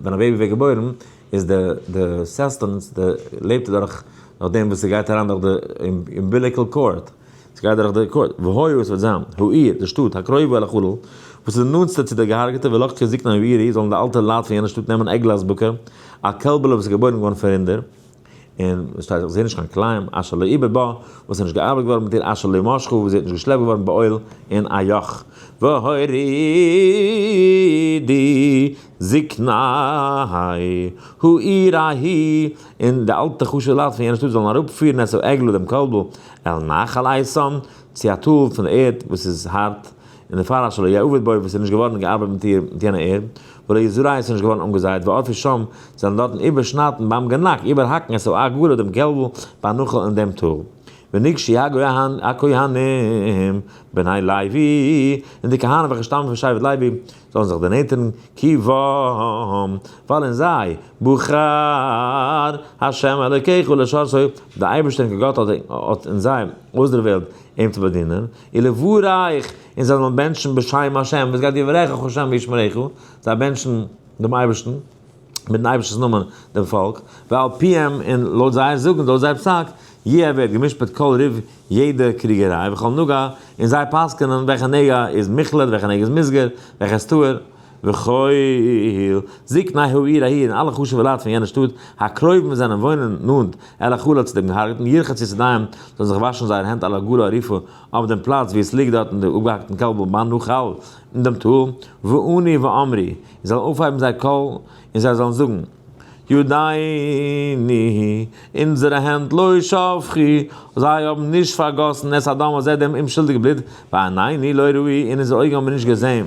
ווען א baby ווערט געבוירן איז די די sustenance די לעבט ער דורך דורך דעם וואס ס'גייט אריין דורך די umbilical cord, ס'גייט דורך די cord, והיה עס וועט זיין, העיר, די שטאט, הקרובה אל החלל, וואס איז די נאנטסטע צו די געהארגעטע, ולקחו זקני העיר, זאלן די אלטע לייט פון יענע שטאט נעמען עגלת בקר, א קעלבעלע וואס איז געבוירן געווארן פון רינדער, און עס שטייט איך זעה נישט קיין כלאים, אשר לא עיבד בה, וואס איז נישט געארבעט געווארן מיט איר, אשר לא משכה, וואס זי האט נישט געשלעפט געווארן בעול אין א יאך. והורידו זקני העיר ההיא, און די אלטע חשוב'ע לייט פון יענע שטאט זאלן אראפפירן את העגלה דעם קאלבל, אל נחל איתן, צו א טאל פון די ערד וואס איז הארט. און דערפאר אשר לא יעבד בו וואס איז נישט געווארן געארבעט מיט איר, מיט יענע ערד, ולא יזרע עס איז נישט געווארן אנגעזייט, וערפו שם, זיי זאלן דארטן איבערשניידן ביים גענאק, איבערהאקן את העגלה דעם קעלבל, בנחל אין דעם טאל. ונגשו הכהנים בני לוי, און די כהנים וועלכע שטאמען פון שבט לוי, זאלן זיך דערנענטערן, כי בם, ווייל אין זיי, בחר ה' אלוקיך לשרתו, דער אייבערשטער אונזער גאט האט אין זיי אויסדערוועלט אים צו באדינען, ולברך, און זיי זאלן בענטשן בשם ה', וואס גייט יברכך ה' וישמרך, זיי בענטשן דעם אייבערשטן, מיטן אייבערשטנ'ס נאמען דעם פאלק, ועל פיהם, און לויט זייער זאגן, לויט זייער פסק, יהיה ווערט גע'משפט כל ריב, יעדע קריגעריי, וכל נגע, און זיי פסק'נען וועלכע נגע איז מוחלט, וועלכע נגע איז מוסגר, וועלכע איז טהור, וכל זקני העיר ההיא, און אלע חשוב'ע לייט פון יענע שטאט, הקרובים וואס זענען וואוינען נאנט אל החלל צו דעם געהארגעטן, ירחצו ידיהם, זאלן זיך וואשן זייערע הענט על העגלה הערופה, אויף דעם פלאץ וואו עס ליגט דארטן דער אפגעהאקטן קעלבל בנחל, אין דעם טאל, וענו ואמרו, און זאלן אויפהייבן זייער קול, און זיי זאלן זאגן, ידינו, אונזערע הענט, לא שפכו, זיי האבן נישט פארגאסן, את הדם הזה, דעם אומשולדיגן בלוט, ועינינו לא ראו, און אונזערע אויגן האבן נישט געזען.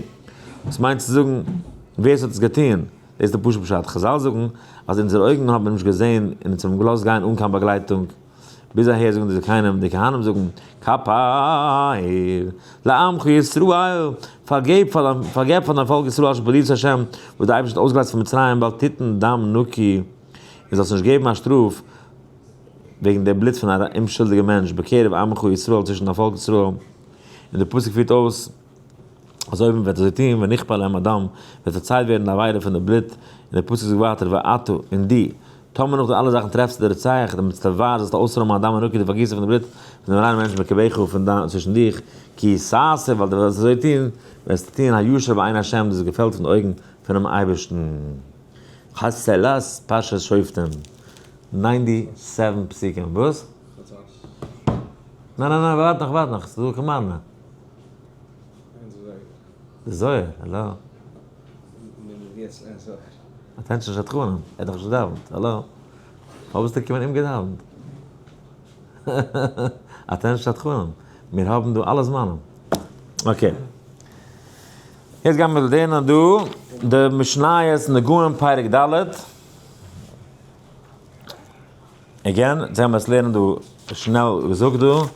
וואס מיינט צו זאגן, ווער עס האט עס געטון? דאס איז דער פשוט פשט. חזל זאגן אז אונזערע אויגן האבן נישט געזען און אונז האבן געלאזט גיין אן קיין באגלייטונג. ביז אהער זאגן די זקנים, די כהנים זאגן, כפר לעמך ישראל, פארגעב פאר דיין, פארגעב פאר דיין פאלק ישראל אשר פדית ה', וואס דער אייבערשטער האט אויסגעלייזט פון מצרים, ואל תתן דם נקי, און זאלסט נישט געבן א שטראף וועגן דער בלוט פון א אומשולדיגע מענטש בקרב עמך ישראל, צווישן דיין פאלק ישראל. און דער פסוק פירט אויס, אז אויב מען וועט אזוי טון, ונכפר להם הדם, וועט פארצייט ווערן די עבירה פון די בלוט, און דער פסוק זאגט ווייטער, ואתה, און דו, טאמער נאך די אלע זאכן טרעפסטו די רוצח, די מצטבר, זאלסטו אויסרוימען הדם הנקי, די פארגיסער פון די בלוט פון דעם ריינעם מענטש בקרבך, פון דיין, צווישן דיך, כי תעשה, ווייל דו וועסט אזוי טון, וועסטו טון הישר בעיני השם, דאס געפעלט פון די אויגן פונעם אייבערשטן. חסלת פרשת שופטים, ninety seven פסוקים, וואס? ניין ניין ניין, ווארט נאך ווארט נאך, ס'איז דא כמארנע. די זוהר, האלא? attention שדכנים, ער האט דאך נישט געדאווענט, האלא? פארוואס ביסטו געקומען אומגעדאווענט? attention שדכנים, מיר האבן דא אלע זמנים. okay. יעצט גייען מיר לערנען דא די משניות נגעים פרק ד'. again, יעצט גייען מיר עס לערנען דא שנעל געזאגט דא, און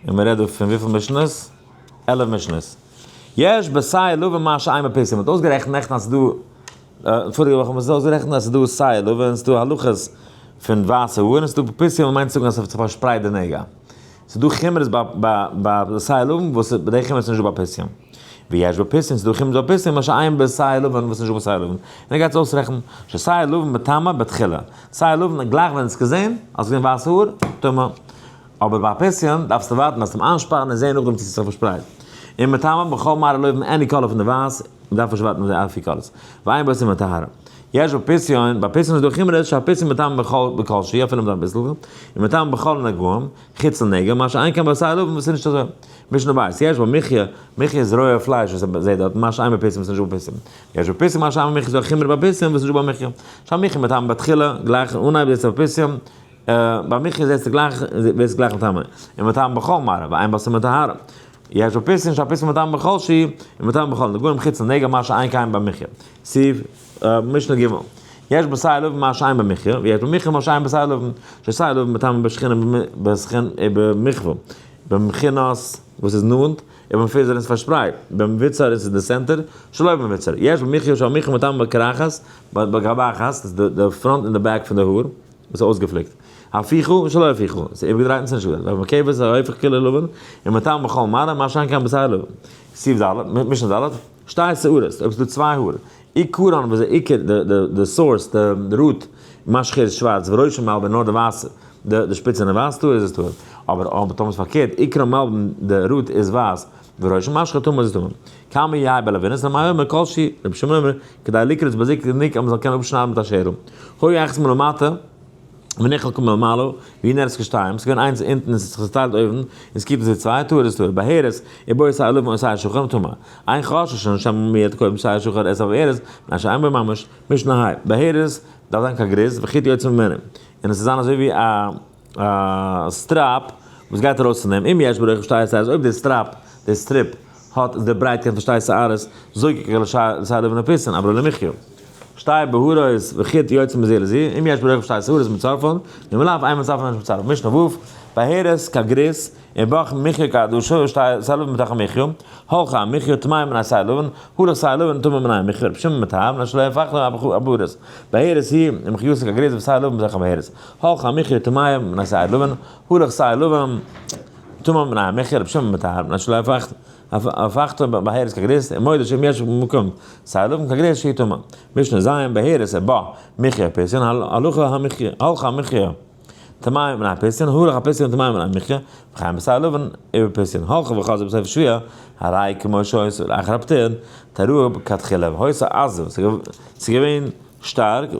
מען רעדט דא פון וויפיל משניות? 11 משניות. יש בשער לבן מה שאין בפסים, מ'האט אויסגערעכנט נעכטן אז ס'איז דא, פאריגע וואך האט מען עס אויסגערעכנט אז ס'איז דא שער לבן און ס'איז דא הלכות פון ווייסע האר און ס'איז דא פסים מיינט צו זאגן אז ס'האט זיך פארשפרייט די נגע. ס'איז דא חומרות ביי שער לבן וואס די חומרות איז נישט דא ביי פסים. ויש בפסים, ס'איז דא חומרות ביי פסים מה שאין בשער לבן וואס איז נישט דא ביי שער לבן. און ער גייט עס אויסרעכענען, ששער לבן מטמא בתחילה. שער לבן גלייך ווען עס געזען, האסט געזען ווייסע האר, טמא. אבער ביי פסים דארפסטו ווארטן אז צום איינשפארן און זען נאכדעם צו ס'איז זיך פארשפרייט. און מטמא בכל מראה לובן any color פון די ווייס, מ'דארף נישט ווארטן אויף די אלפי colors. ואין בו סימן טהרה. יש בפסיון, ביי פסיון איז דא חומרות שהפסיון מטמא בכל בכל שהוא אפילו מיט אביסל, און מטמא בכל נגעים, חוץ לנגע, מה שאין כן בשער לבן וואס איז נישט אזוי. משנה בית, יש במחיה, מחיה איז רויע פלייש וואס ער זעט דארט, מה שאין בפסיון וואס איז נישט דא בפסיון. יש בפסיון מה שאין במחיה איז דא חומרא ביי פסיון וואס איז נישט דא ביי מחיה. שהמחיה מטמא בתחילה, גלייך אנהייב איז עס בפסיון, ביי מחיה זעסטו גלייך, ווערסט גלייך מטמא. און מטמא בכל מראה, ואין בה סימן טהרה. יש בפסיון שהפסיון מטמא בכל שהוא, און מטמא בכל נגעים חוץ לנגע מה שאין כן במחיה. סעיף משנה ג' יש בשער לבן מה שאין במחיה, ויש במחיה מה שאין בשער לבן, ששער לבן מטמא בשכינה במחווה, במחינות וואס איז נאנט, ובמפוזר איז פארשפרייט, במבוצר איז אין די center, שלא במבוצר. יש במחיה שהמחיה מטמא בקרחת, בקרחת, דאס איז די front און די back פון די האר, וואס איז אויסגעפליקט. הפיכו ושלא הפיכו, עס איז איבערגעדרייט און עס איז נישט איבערגעדרייט. ובמקבת איז ההפך כולו לבן, ומטמא בכל מראה, מה שאין כן בשער לבן. סעיף ד', משנה ד', שתי שערות, אויב ס'איז דא צוויי האר, עיקרן וואס איז עיקר, די source, די root, משחיר איז שווארץ, וראשו מלבין נאר די ווייסע, די שפיץ זענען ווייס, טהור איז עס טהור. אבער אויב טאמער איז פארקערט, עיקרן מלבין, די root איז ווייס, וראשו משחיר טמא איז עס טמא. כמה יהא בלבנת, ר' מאיר אומר כל שהוא, רבי שמעון אומר, כדי לקרוץ בזיק גענוג אז מ'זאל קענען אפשניידן מיט א שערל. היה אחת מלמטה, ונחלקה מלמעלה, והיא נראית כשתיים, ס'איז געווען איינס אונטן און ס'האט זיך צעטיילט אויבן, און ס'קוקט אויס ווי צוויי, טהור איז טהור, בהרת, ובו שער לבן או שער שחור, טמא. אין חוששין שמא מיעט קודם שער שחור את הבהרת, מפני שאין בו ממש, משנה ה'. בהרת דארף זיין כגריס, וחוט יוצא ממנו. און עס זאל זיין אזוי ווי א strap וואס גייט ארויס פון דעם, אם יש ברוחב שתי שערות, אויב די strap, די strip, האט די ברייטקייט פון שתי שערות, זוקק לשער לבן ופיסין, אבל לא למחיו. שתי בהרות וחוט יוצא מזה לזה, אם יש ברוחב שתי שערות מצרפן, ואם לאו, אין מצרפן אין מצרפן. משנה ו', בהרת כגריס, ובך מחיו כעדשה, שתי שער לבן בתוך המחיו, הלכה המחיו טמא מן השער לבן, הלך שער לבן טמא מן המחיו, רבי שמעון מטהר, מן אשר לא יהפך לו הבהרות. בהרת היא, ומחיותו כגריס ושער לבן בתוך הבהרת. הלכה המחיו טמא מן השער לבן, הלך שער לבן טמא מן המחיו, רבי שמעון מטהר, מן אשר לא יהפך הפכתו בהרת כגריס, מודה שאם יש במקום שער לבן כגריס שהיא טמא. משנה ז', בהרת בא מחיה פסין, הלכה המחיה, הלכה המחיה טמא מן הפסין, הלך הפסין טמא מן המחיה, וחיים בשר לבן איבר פסין, הלכה וחזר בסוף שביעה, הרי כמו שהיתה לאחר הפטר, תרוע כתחילה, והיתה עזה, ס'איז געווען שטארק,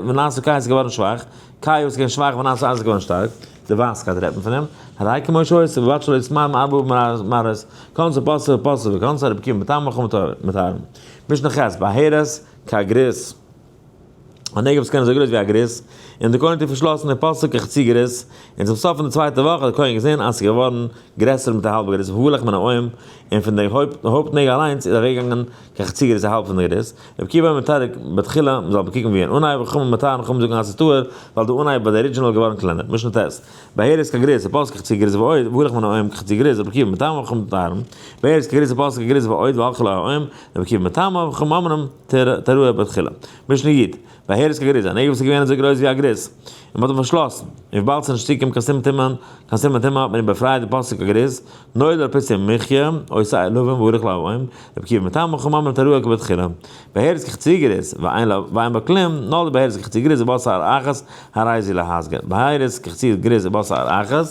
ונעשה קאי איז געווארן שוואך, קאי איז געווען שוואך, ונעשה עזה איז געווארן שטארק, די ווייסקייט רעדט מען פון אים, הרי כמו שהיתה, ובלבד שלא יצמא מארבע מראות, כנסה פסה ופסה וכנסה, רבי עקיבא מטמא וחכמים מטהרין. משנה ח', בהרת כגריס. א נגע וואס קען אזוי גרויס ווי א גריס, און די כהן האט איר פארשלאסן די פסוק כחצי גריס, און צום סוף פון די צווייטע וואך האט די כהן געזען אז ס'איז געווארן גרעסער מיט א האלבע גריס, והלך מן האוים, און פון די הויפט נגע אליינס איז אוועקגעגאנגען כחצי גריס א האלב פון די גריס, רבי עקיבא אומר תרק בתחילה, מ'זאל באקוקן ווי אין אנהייב, וחכמים מטהרין, חכמים זאגן אז ס'איז טהור, ווייל די אנהייב ביי די original איז געווארן קלענער, משנה ט', בהרת כגריס, ופסק כחצי גריס ועוד, והלך מן האוים כחצי גריס, רבי עקיבא מטמא וחכמים מטהרין, בהרת כגריס ופסק כגריס ועוד, והלכה לו האוים, רבי עקיבא מטמא וחכמים אומרים תראה בתחילה. משנה י', בהרת כגריס, א נגע וואס איז געווען אזוי גרויס ווי א גריס, און מ'האט אים פארשלאסן, און וויבאלד ס'איז נישט צוגעקומען קיין סימן טומאה, קיין סימן טומאה האט מען אים באפרייט די פסוק כגריס, נולד על פסי מחיה, עושה אלהים והולך לאוים, רבי עקיבא מטמא וחכמים אומרים תראה כבתחילה. בהרת כחצי גריס, ואין לה, ואין בה כלום, נולד בהרת כחצי גריס ובשר אחת, הרי זו להסגר. בהרת כחצי גריס ובשר אחת,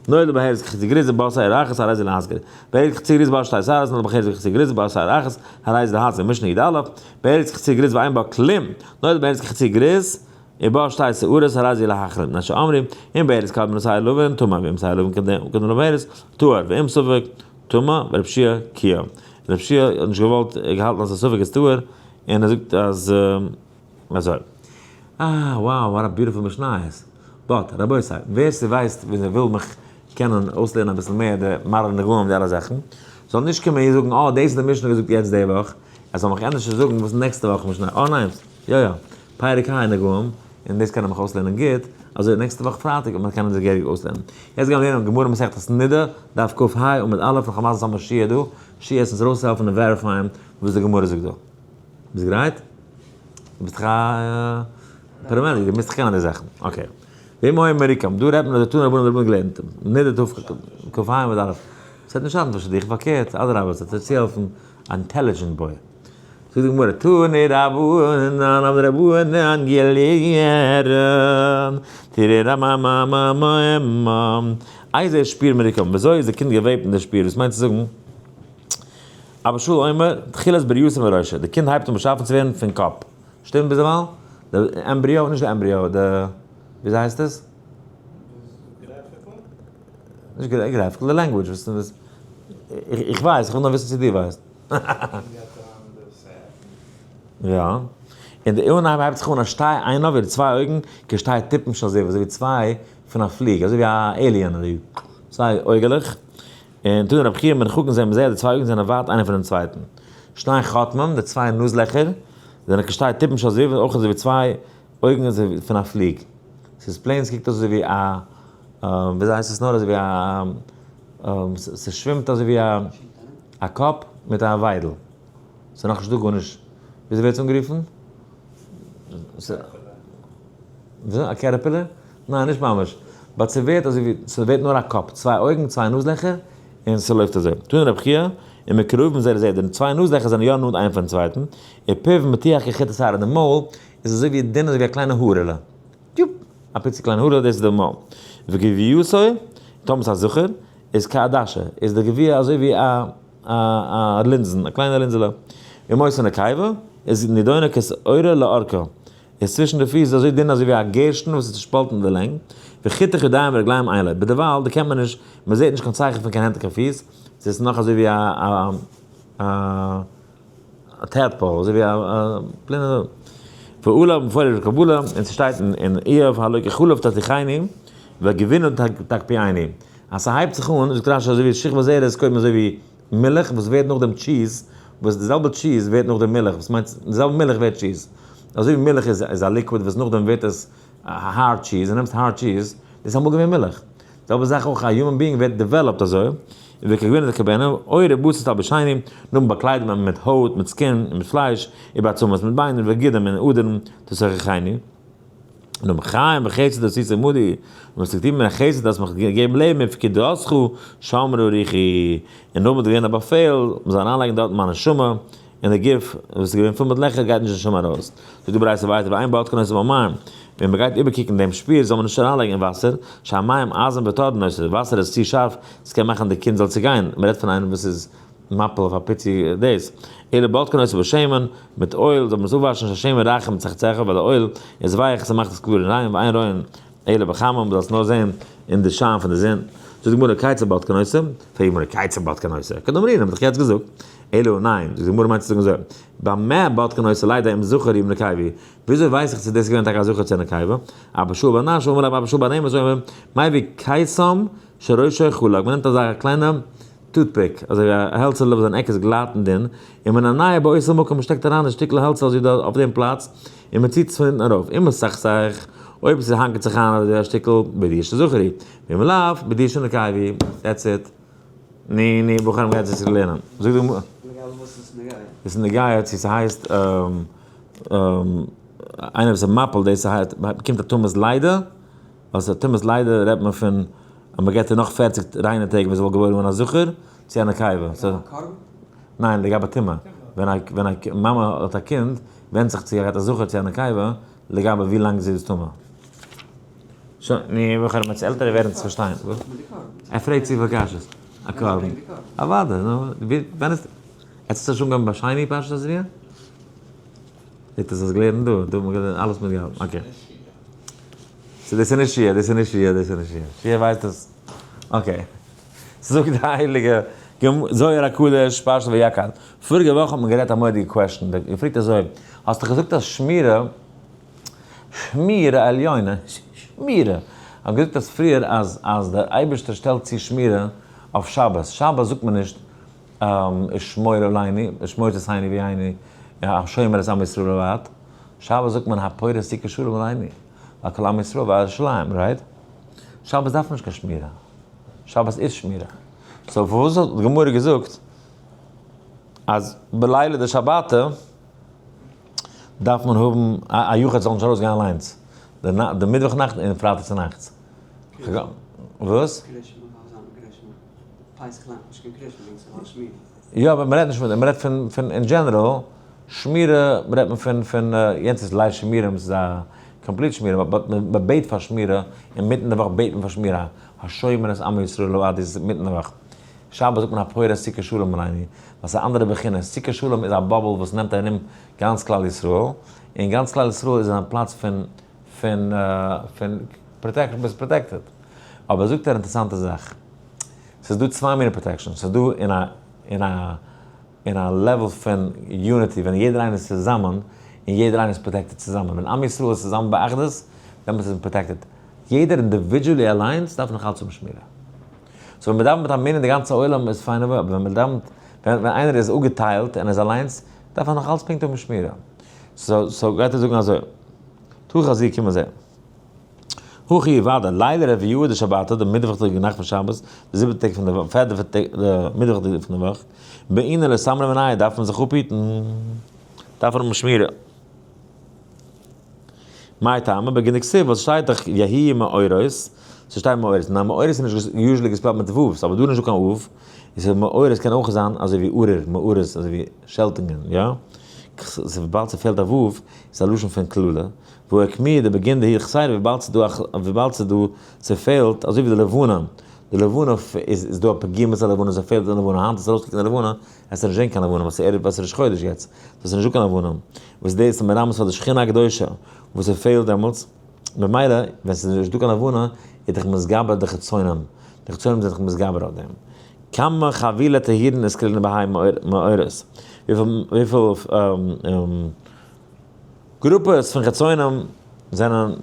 נולד בהרת כחצי גריס ובשר אחת, הרי זו להסגר. בהרת כחצי גריס ובשר שתי שערות, נולד בהרת כחצי גריס ובשר אחת, הרי זו להסגר. משנה י"א, בהרת כחצי גריס ואין בה כלום, נולד בהרת כחצי גריס ובשר שתי שערות, הרי זו להחרים. מפני שאמרו, אם בהרת קדמה לשער לבן, טמא, ואם שער לבן קדמה לבהרת, טהור, ואם ספק, טמא, ורב שיע קיא. רב שיע האט נישט געוואלט, געהאלטן אז א ספק איז טהור, און ער זאגט אז אזוי. אה, wow, what a beautiful משניות. But, רבותי, ווער ס'ווייסט ווען ער וויל מיך קענען אויסלערנען אביסל מער די מראה נגעים די אלע זאכן, זאל נישט קומען און זאגן אה, דאס איז די משנה געזאגט יעצט די וואך, ער זאל מיך ענדערש זאגן וואס נעקסטע וואך משנה, אה ניין, יא יא, פרק ה' נגעים, און דאס קען ער מיך אויסלערנען גוט, אזוי נעקסטע וואך פרייטאג וועט מען קענען זיך געהעריג אויסלערנען. יעצט גיימיר לערנען גמרא מסכת נדה, דף כ"ה עמוד א', נאך א מזל ס'האמיר שיעור דא, שיעור עס אונז ארויסצוהעלפן און verify ען וואס די גמרא זאגט דא. ביסט גרייט? דו ביסט דאך א paramedic, דו מוזט דאך קענען די זאכן. Okay. ואם היה מרוקם, דא רעדט מען אז די תנו רבנן רבנן געלערנט, נדה תכ"ה עמוד א', ס'וועט נישט שאטן פאר שידוכים, פארקערט, אדרבה, ס'וועט דיר צוהעלפן א intelligent boy. זאגט די גמרא, תנו רבנן האבן די רבנן געלערנט, תראה רמממממ, איזה שפיר מרוקם, וויאזוי איז די קינד געוועבט אין די שפיר, דאס מיינט צו זאגן, אבא שאול אומר, תחילת בריאתו מראשו, די קינד הייבט אן באשאפן צו ווערן פון קאפ, שטימט ביזדערווייל? די embryo, נישט די embryo, די, וויאזוי הייסט עס? נישט graphical, די language, וואס, איך ווייס, איך וויל נאר וויסן צו דו ווייסט. יא. און די אנהייב הייבט זיך אן א שתי עיניו, אירע צוויי אויגן, כשתי טיפין של זבוב, אזוי ווי צוויי פון א פליג, אזוי ווי א alien, אזוי צוויי אויגעלעך. און תנא רבי חייא מרוחקין זה מזה, די צוויי אויגן זענען ווייט איינער פונעם צווייטן. שני חוטמים, די צוויי נאז לעכער, זענען כשתי טיפין של זבוב, אויך אזוי ווי צוויי אויגן אזוי פון א פליג. ס'איז plain, ס'קוקט אויס אזוי ווי א, וויאזוי הייסט עס נאר, אזוי ווי א, ס'שווימט אזוי ווי א. א קאפ מיט א וויידל. ס'איז נאכנישט דא גארנישט. וויאזוי ווערט עס אנגערופן? וויאזוי? א caterpillar? ניין נישט ממש. But ס'ווערט אזוי ווי, ס'ווערט נאר א קאפ. צוויי אויגן, צוויי נאז לעכער, און ס'לויפט אזוי. תנא רבי חייא, ומקורבין זה לזה, די צוויי נאז לעכער זענען יא נאנט איינער פונעם צווייטן. ופיו מתוח כחוט השערה, די מויל איז אזוי ווי דין אזוי ווי א קליינע הארעלע. יופ! א פיצי קליין הארעלע, דאס איז די מויל. וגויתו, טאמער ס'איז א זכר, איז כעדשה, איז די גביע אזוי ווי א א לינזן, א קליינע לינזעלע. אם היתה נקבה, איז נידונה כשעורה לארכה, איז צווישן די פיס איז אזוי דין אזוי ווי א גערשטן וואס איז צושפאלטן די לענג, וחיתוך ידיים ורגליים אין לו, בידערווייל דערקענט מען נישט, מען זעט נישט קיין צייכן פון קיין הענט און קיין פיס, ס'איז נאך אזוי ווי א א. א tadpole, אזוי ווי א פלינע. ועליו מפורש בקבלה, און ס'שטייט אין איוב הלא כחלב תתיכני וגבינה תקפיאני. אז ס'הייבט זיך אן, זאגט רשי אזוי ווי שכבת זרע איז קודם אזוי ווי מילך וואס ווערט נאכדעם cheese, וואס די זעלבע cheese ווערט נאכדעם מילך, וואס מיינט די זעלבע מילך ווערט cheese. אזוי ווי מילך איז א liquid וואס נאכדעם ווערט עס hard cheese, און נעמסט hard cheese, דאס איז אמאל געווען מילך. די זעלבע זאך אויך א human being ווערט developed אזוי, און וכגבינה דקבנה, אוי רבותא תלבשני, נאכדעם באקליידט מען מיט הויט, מיט skin, און מיט פלייש, ובעצמות מיט ביינער, וגידים און אדערן, תסככני. נאר חיים וחסד עשית עמדי, און וואס געטון מיט חסד האסט מיך געגעבן לעבן, ופקודתך שמרה רוחי, און נאכדעם האט געווען א באפעל, מען זאל אריינלייגן דארט מיין נשמה, און די גוף וואס איז געווען פול מיט לעכער גייט נישט די נשמה ארויס. זאגט די ברייתא ווייטער, ואין בודקין אותו במים, ווען מען גייט איבערקוקן דעם שפיר זאל מען נישט אריינלייגן אין וואסער, שהמים עזין וטורדין אותו, וואסער איז צו שארף, עס קען מאכן די קינד זאל צעגיין, מען רעדט פון איינעם וואס איז מפיל אויף א פיצי דאס, אלא בודקין אותו בשמן, מיט oil זאל מען עס אפוואשן, שהשמן רך ומצחצחו, ווייל די oil איז ווייך, ס'מאכט עס קלאר און ריין, ואין רואין אלא בחמה, מ'זאל עס נאר זען אין די שיין פון די זון. זאגט די גמרא כיצד בודקין אותו, פרעגט די גמרא כיצד בודקין אותו, כדאמרינן, האב איך יעצט געזאגט, אלא ניין, זאגט די גמרא מיינט צו זאגן אזוי, במה בודקין אותו לידע אם זכר הוא אם נקבה, וויאזוי ווייס איך צו דאס איז געווען טאקע א זכר צו א נקבה, אבא שאול בר נש אמר רב אבא שאול בר נעמס אומר, מביא קיסם שראשו חלק, מ'נעמט אזא קליינע toothpick, אזוי ווי א העלצעלע וואס זיין עק איז גלאט און דין, און מנענע באותו מקום, מ'שטעקט אריין די שטיקל העלצל אזוי דארט אויף דעם פלאץ, און מ'ציט עס פון אונטן ארויף, אם מסכסך, אויב עס האנקערט זיך איין אזוי א שטיקל, בידיעה שזכר הוא, ואם לאו, בידיעה שנקבה הוא, that's it. ני ני בחורים גייט זיך לערנען. זאג די גמרא. לגבי וואס איז נוגע? עס איז נוגע צו ס'הייסט איינער וואס איז מפיל דאס ס'הייסט באקומט א טומאת לידה, ווייל ס'איז א טומאת לידה רעדט מען פון אז מ'געט איר נאך 40 ריינע טעג ווען זי וואלט געבוירן געווארן א זכר צו א נקבה. ניין לגבי טומאה, ווען א ווען א מאמע האט א קינד ווענדט זיך צו ער האט א זכר צו א נקבה לגבי ווי לאנג זי איז טמא. שוין, נו, בחורים מיט עלטערע ווערן צו פארשטיין. ער פרעגט צופיל קשיות. א קרבן. אוודאי, נו, ווען איז, עטס האט שוין אנגעהויבן ביי שני פרשת תזריע? זעט אויס אז געלערנט דא, דא האט מען אלעס מיטגעהאלטן, okay. so דאס איז נישט שיע, דאס איז נישט שיע, דאס איז נישט שיע. שיע ווייסט עס. okay. זאגט די הייליגע זוהר הקדוש, פרשת ויקהל. פאריגע וואך האט מען גערעדט א מורא'דיגע question. געפרעגט אזוי, האסט דאך געזאגט אז שמירה, שמירה עליונה, שמירה, האט געזאגט אז פריער אז אז דער אייבערשטער שטעלט צו שמירה אויף שבת, שבת זאגט מען נישט ושמור עלינו, ושמור תעשני ועיני, השומר את עם ישראל לבד, שבת זאגט מען הפורס סוכת שלום עלינו, ועל כל עם ישראל ועל ירושלים, right? שבת דארף מען נישט קיין שמירה, שבת איז שמירה. so פארוואס האט די גמרא געזאגט אז בלילה דשבתא דארף מען האבן א יחיד זאל נישט ארויסגיין אליינס, די מיטוואך נאכט און פרייטאג צונאכטס. וואס? יא אבער מ'רעדט נישט פון דעם, מ'רעדט פון פון אין general, שמירה רעדט מען פון פון יענץ איז ליל שימורים ס'איז א complete שמירה but מ'בעט פאר שמירה אינמיטן די וואך בעט מען פאר שמירה השומר את עמו ישראל לעד איז אינמיטן די וואך. שבת זאגט מען הפורס סוכת שלום עלינו, ווייל ס'איז א אנדערע בחינה, סוכת שלום איז א bubble וואס נעמט ארום גאנץ כלל ישראל, און גאנץ כלל ישראל איז אין א פלאץ פון פון פון protection, ביסט protected. אבער זאגט ער א אינטערעסאנטע זאך, ס'איז דא צוויי מיני protection, ס'איז דא אין א אין א אין א level פון unity ווען יעדער איינער איז צוזאמען און יעדער איינער איז protected צוזאמען, ווען עם ישראל איז צוזאמען באחדות דעמאלטס איז מען protected, יעדער individually אליינס דארף נאך אלץ האבן שמירה. so ווען מ'דאווענט מיט א מנין די גאנצע עולם איז פיין אבער ווען מ'דאווענט ווען איינער איז אפגעטיילט און איז אליינס דארף ער נאך אלץ פונקט האבן שמירה. so so גייט ער זאגן אזוי תא חזי קום און זע. הכי וודאי לילה רביעאה דשבתא די מיטוואכדיגע נאכט פון שבת די זיבעטע טאג פון די וואך פערטע די מיטוואכדיגע פון די וואך בעינא לסמרא מנייהו דארף מען זיך אפהיטן דארף מען האבן שמירה. מאי טעמא בגין דכתיב וואס שטייט דאך יהי' מאורות, ס'שטייט מאורות, ניין מאורות איז נישט usually געספעלט מיט ו', אבער דא איז נישטא קיין ו', איז מאורות קען אויך זיין אזוי ווי ארור, מאורות אזוי ווי שעלטונגען, יא? וויבאלד ס'פעלט א ו' איז א לשון פון קללה, ואוקמוה דבגין דהיא חסרה וויבאלד ס'דא א וויבאלד ס'דא ס'פעלט אזוי ווי די לבנה, די לבנה איז דא א פגימות הלבנה ס'פעלט די לבנה, היינט איז ארויסגעקומען די לבנה, עס איז נישט געווען קיין לבנה ווייל ס'איז ערב ראש חודש יעצט, סאו ס'איז נישטא קיין לבנה, וואס דאס איז מרמז פאר די שכינה הקדושה וואס ס'פעלט דעמאלטס, ממילא ווען ס'איז נישטא קיין לבנה איז דאך מתגבר די חצונים, די חצונים זענען דאך מתגבר אויף דעם. כמה חבילי טהירין אתכללן בהאי מאורות, וויפיל גרופעס פון חצונים זענען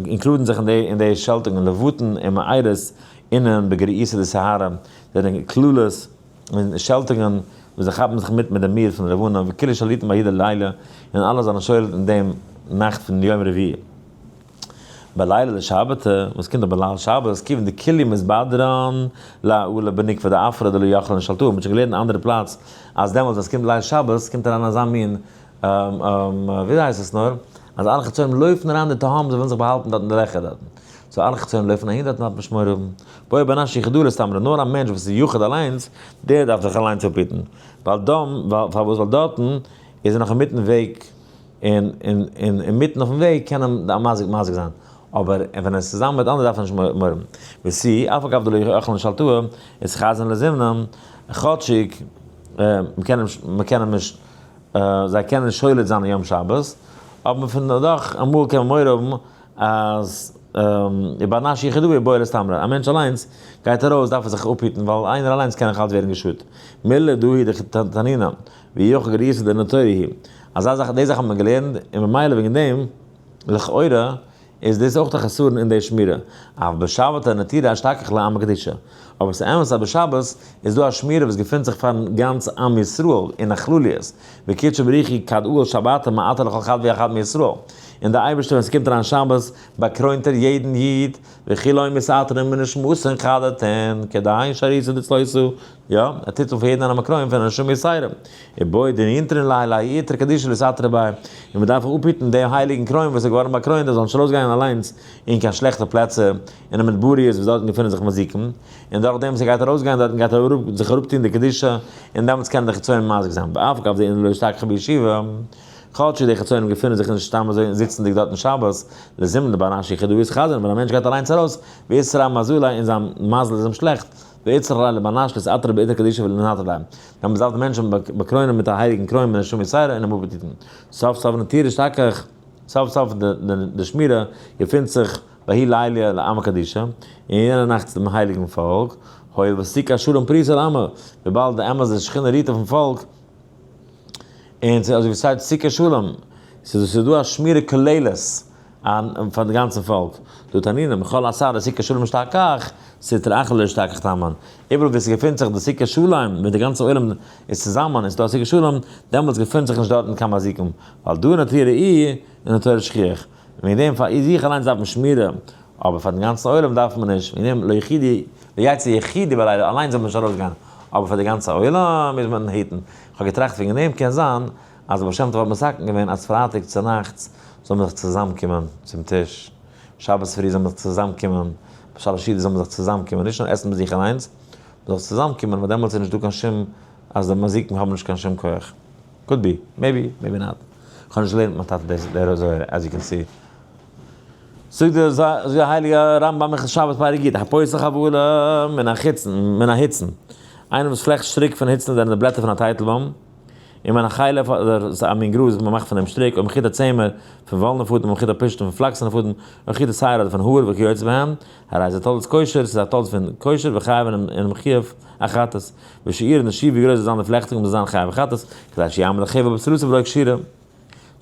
include ן זיך אין די שעלטונגען, לבטן און מאירות אינען בגריעותא דסיהרא זענען כללות. און שעלטונגען וואס זיי כאפן זיך מיט מיט די מיר פון די לבנה, וכולהו שליטין בההוא ליליא, און אלע זיינען שולט אין דעם נאכט פון יום רביעי. בלילה לשבתא, וואס קומט אויף בליל שבת, כיוון דכולהו מתבדרן לעולא בנוקבא דעפרא דלא יכלין לשלטאה, מ'האט שוין געלערנט אין אנדערע פלאץ אז דעמאלטס ווען ס'קומט ליל שבת קומט אריין אזא מין וויאזוי הייסט עס נאר, אז אלע חיצונים לויפן אריין אין די תהום, זיי ווילן זיך באהאלטן דארט אין די לעכער דארטן. so אלע חיצונים לויפן אהין דארטן דארף מען נישט מורא האבן. בעי בר נש יחידא לאיסתמרא, נאר א מענטש וואס איז יחיד אליינס, דער דארף זיך אליינס אפהיטן. ווייל דאן, ווייל פארוואס? ווייל דארטן איז ער נאך אינמיטן וועג, און און און אינמיטן אויפן וועג קען אים די מזיק מזיק זיין. אבער ווען ער איז צוזאמען מיט אנדערע דארף ער נישט מורא האבן. וסי, אף על גב דלא יכלין לשלטאה, איז חזן לזימנם, כאטשיג מ'קען אים מ'קען אים נישט זיי קענען נישט שולט זיין אין יום שבת, אבער פון דאך אמאל קען מען מורא האבן אז איבער נש יחידאה איבער סתמרא, א מענטש אליינס גייט ארויס דארף ער זיך אפהיטן ווייל איינער אליינס קען נאך אלץ ווערן געשאדט, מילא דא היא דתנינא ויכול גריסא דנטורי היא, אזא זאך די זאך האט מען געלערנט און ממילא וועגן דעם לכאורה איז דאס אויך א חסרון אין די שמירה, אבל בשבתא נטירא אשתכח לעמא קדישא. אבער ס'איז אמת אז בשבת איז דא א שמירה וואס געפינט זיך פארן גאנץ עם ישראל אין א כלליות, וקודשא בריך הוא כד עאל שבתא מעטר לכל חד ואחד מישראל, און די אייבערשטער ווען ס'קומט אריין שבת באקרוינט ער יעדן איד, וכי לא מתעטרין בנשמתין חדתין כדין שאריתא דצלותא, יא, ער טוט אן פאר יעדן איינעם א קרוין פון א נשמה יתירה. ובעי דנינטרין ליה להאי עיטרא קדישא לאיתעטרא ביה, און מען דארף אפהיטן דעם הייליגן קרוין וואס איז געווארן באקרוינט ער זאל נישט ארויסגיין אליינס אין קיין שלעכטע פלעצער, אין די מדבריות וואס דארטן געפינען זיך מזיקים, און דורך דעם וואס ער גייט ארויסגיין דארטן גייט ער זיך אראפטון די קדושה, און דעמאלטס קענען די חיצונים מזיק זיין, ואף על גב דאינהו לא אשתכחו בישיבה, כאטש די חיצונים געפינען זיך נישט סתם אזוי זיצנדיג דארטן שבת, לזימנא דבר נש יחידאה יתחזון, ווען א מענטש גייט אליינס ארויס, ואיתרע מזליה און זיין מזל איז אים שלעכט, ואיצטריך ליה לבר נש לאתעטרא בעיטרא קדישא ולנטרא ליה, דאן מ'דארף די מענטשן באקרוינען מיט א הייליגן קרוין מיט נשמה יתירה און אים אפהיטן. סוף סוף נטירא אשתכח, סוף סוף די שמירה געפינט זיך בההוא ליליא לעמא קדישא, אין יענע נאכט צו דעם הייליגן פאלק, הואיל וסוכת שלום פרוסה לעמא, וויבאלד די אמת די שכינה רוהט אויפן פאלק, און ס'איז אזוי ווי ס'שטייט סוכת שלום, ס'איז דא א שמירה כוללת פאר די גאנצע פאלק, דא תנינא מכל אתר דסוכת שלום אשתכח, סטרא אחרא לא אשתכח תמן, איבעראל ווי ס'געפינט זיך די סוכת שלום, ווען די גאנצע עולם איז צוזאמען און ס'איז דא א סוכת שלום, דעמאלטס געפינט זיך נישט דארטן קיין מזיקים, ווייל דא נטירא איהו און נטירא שכיח, וועגן דעם פאר זיך אליינס דארף מען שמירה, אבער פאר דעם גאנצן עולם דארף מען נישט, וועגן דעם לא יחידי לא יצא יחידי בלילה, אליינס זאל מען נישט ארויסגיין, אבער פאר די גאנצע עולם מוז מען היטן. איך האב געטראכט וועגן דעם קען זיין אז דער בעל שם טוב האט מתקן געווען אז פרייטאג צונאכטס זאל מען זיך צוזאמקומען צום טיש, שבת פרי זאל מען זיך צוזאמקומען, שלש סעודות זאל מען זיך צוזאמקומען, נישט נאר עסן מיט זיך אליינס, מען זאל זיך צוזאמקומען ווייל דעמאלטס איז נישטא קיין שום אז די מזיקים האבן נישט קיין שום כח. could be, maybe, maybe not. כ'האב נישט געלערנט מיט מיין טאטע דאס דער זוהר, as you can see. זאגט דער זאגט דער הייליגער רמב ם הלכות שבת פרק י', הפותח חבלה מן החיצן מן ההיצן, איינער וואס פלעכט שטריק פון היצן זענען די בלעטער פון א טייטלבוים, און מן החלף אדער ס'איז א מין גראז וואס מ'מאכט פון דעם שטריק, או מחוט הצמר פון וואלנע פאדעם, או מחוט הפשתן פון פלאקסענע פאדעם, או מחוט השער אדער פון האר וכיוצא בהם, הרי זה תולדות קושר, ס'איז א תולדות פון קושר, וחייב אינעם חיוב א חטאת, ושיעור און די שיעור ווי גרויס זאל זיין די פלעכטונג מוז זיין חייב א חטאת, כדי שיעמוד החבל בצלותו ולא קשירה.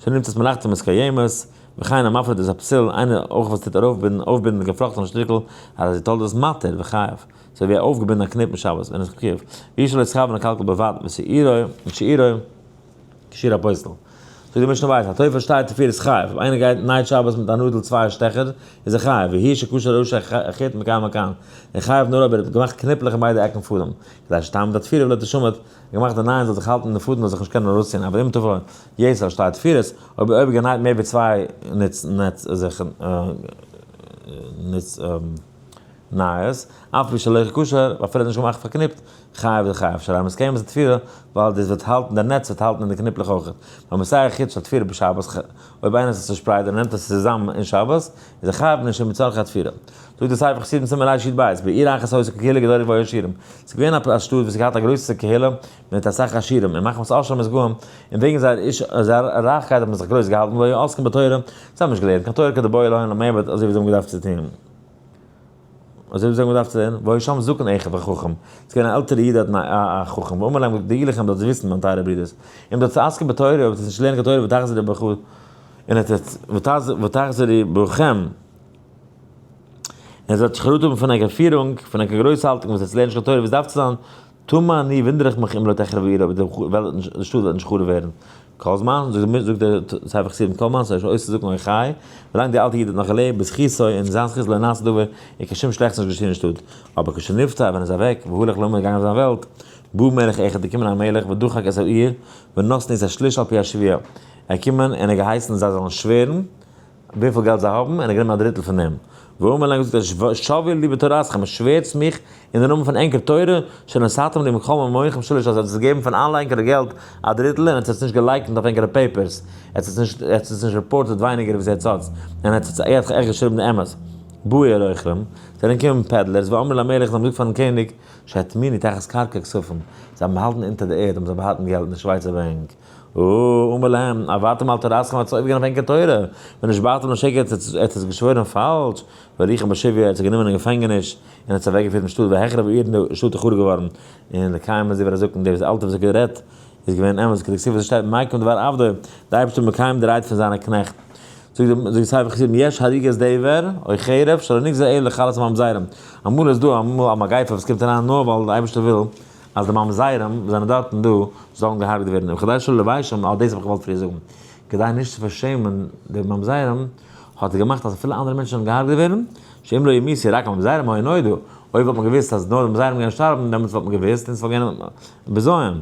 שנמצאת מלאכתו מתקיימת, וכן המפריד את הפתיל, איינער אויך וואס טוט ארויפבינדן אויפבינדן די געפלאכטענע שטריקל, הרי זה תולדות מתיר וחייב, אזוי ווי א אויפגעבינדן א קניפ אין שבת און איז חיוב, ואי שלא יתכוון לקלקל בלבד ושעירו ושיעורו כשיעור הפוסל. זאגט די משנה ווייטער, התופר שתי תפירות חייב, אויב איינער גייט נייט שבת מיט א נאדל צוויי שטעכער, איז ער חייב, והוא שקשר ראשי החוט מכאן ומכאן, און חייב נאר אויב ער האט געמאכט קניפלעך אין ביידע עקן פאדעם, כדי שתעמוד התפירה ולא תשמט, געמאכט די נייען זאל זיך האלטן און די פאדעם זאל זיך נישט קענען ארויסציען, אבל אם תפר יתר שתי תפירות, אויב אויב גענייט מער ווי צוויי נעץ נעץ זיך נעץ נייעס, אף על פי שלא כשר, אפילו נישט געמאכט פארקניפט, חייב איז חייב, שהרי מתקיימת התפירה, ווייל דאס וועט האלטן, דער נעץ וועט האלטן אין די קניפלעך אויך. והמסך חוט של תפירה בשבת, אויב איינער האט עס צושפרייט און נעמט עס צוזאמען אין שבת, איז ער חייב נישט מצרכי התפירה. זאגט דער ספר חסידים סימן רי"ב, בעיר אחת היתה קהילה גדולה והיו עשירים. ס'איז געווען א שטאט וואס האט געהאט א גרויסע קהילה מיט אסאך עשירים, און מחמת עשרם מתגאים, און וועגן זייער רייכקייט האט מען זיך גרויס געהאלטן, ולא היו עוסקים בתורה, זיי האבן נישט געלערנט קיין תורה כדבעי להון למעבד אזוי ווי זיי האבן געדארפט צו טון. אזוי ווי זיי האבן געדארפט צו טון, והיה שם זקן אחד וחכם, ס'איז געווען א עלטערע איד דארטן א חכם, ואמר להם דעו לכם זאלט איר וויסן מיין טייערע ברידערס, אם תתעסקו בתורה אויב וועט איר נישט לערנען קיין תורה ותחזרו בכו און ותחזרו בכם, און זאלט זיך חרטה האבן פון ענקער פירונג, פון ענקער גרויסהאלטונג וואס עטס לערנט נישט קיין תורה ווי עס דארף צו זיין. תמה אני, וואונדער איך מיך אם לא תחרב העיר, אויב די וועלט די שטאט וועט נישט חרוב ווערן. כל זמן, זאגט דער ספר חסידים, כל זמן ס'איז אויסצוזאגן אוי חי, ווילאנג דער אלטער איד האט נאך געלעבט, בזכותו, אין זיין זכות לא נעשה דבר, איז קיין שום שלעכטס נישט געשען אין שטאט. אבער כשנפטר, ווען ער איז אוועק, והלך לעולמו געגאנגען אויף זיין וועלט, בא מלך אחד, געקומען א מלך, ודחק את העיר, ונתנו את השליש על פי השבועה. ער קומען און ער געהייסן זיי זאלן שווערן, וויפיל געלט זיי האבן, און ער גענומען א דריטל פון דעם. ואמר להם געזאגט ער שבו לי בתורתכם, שווערטס מיך אין די נאמען פון ענקער תורה, שנתתם לי מכל ממונכם שליש, אז עטס האטס געגעבן פון אלע ענקערע געלט א דריטל, און עטס האטס נישט געלייקנט אויף ענקערע papers, עטס האטס נישט עטס האטס נישט reported ווייניגער ווי עטס האטס, און עטס האטס עכט געשריבן די אמת. באו הרוכלים, זענען געקומען peddlers, ואמרו למלך, זיי האבן געזאגט פארן קעניג, שהטמינו תחת קרקע כספים, זיי האבן באהאלטן אונטער די ערד האבן זיי באהאלטן געלט אין די שווייצער בענק. אמר להם, עברתם על תורתכם האט עס אויפגענומען ענקער תורה, ונשבעתם לשקר האט עס געשוואוירן פאלש, והוליכום בשבי ער האט זיי גענומען אין געפענגעניש, און האט זיי אוועקגעפירט אין שטאט, והחריב העיר און די שטאט איז חרוב געווארן, און לקיים את דברי הזקן, דער וואס אלטער וואס האט גערעדט איז געווען אמת, כדכתיב וואס עס שטייט מיקם דבר עבדו, דער אייבערשטער מקיים די רייד פון זיינע קנעכט. זאגט די ספר חסידים יש הריגת דבר או חרב שלא נגזר אלא לכלות הממזרים, אמאל איז דא אמאל א מגיפה וואס קומט אריין נאר ווייל דער אייבערשטער וויל אז די ממזרים וואס זענען דארטן דא זאלן געהארגט ווערן, וכדי שלא לביישם, אט דאס האב איך געוואלט פריער זאגן, כדי נישט צו פארשעמען די ממזרים, האט ער געמאכט אז אפילו אנדערע מענטשן זאלן געהארגט ווערן, שאם לא ימותו רק הממזרים היו נודע, אויב וואלט מען געוואוסט אז נאר די ממזרים גייען שטארבן, דעמאלטס וואלט מען געוואוסט און ס'וואלט געווען בזיון.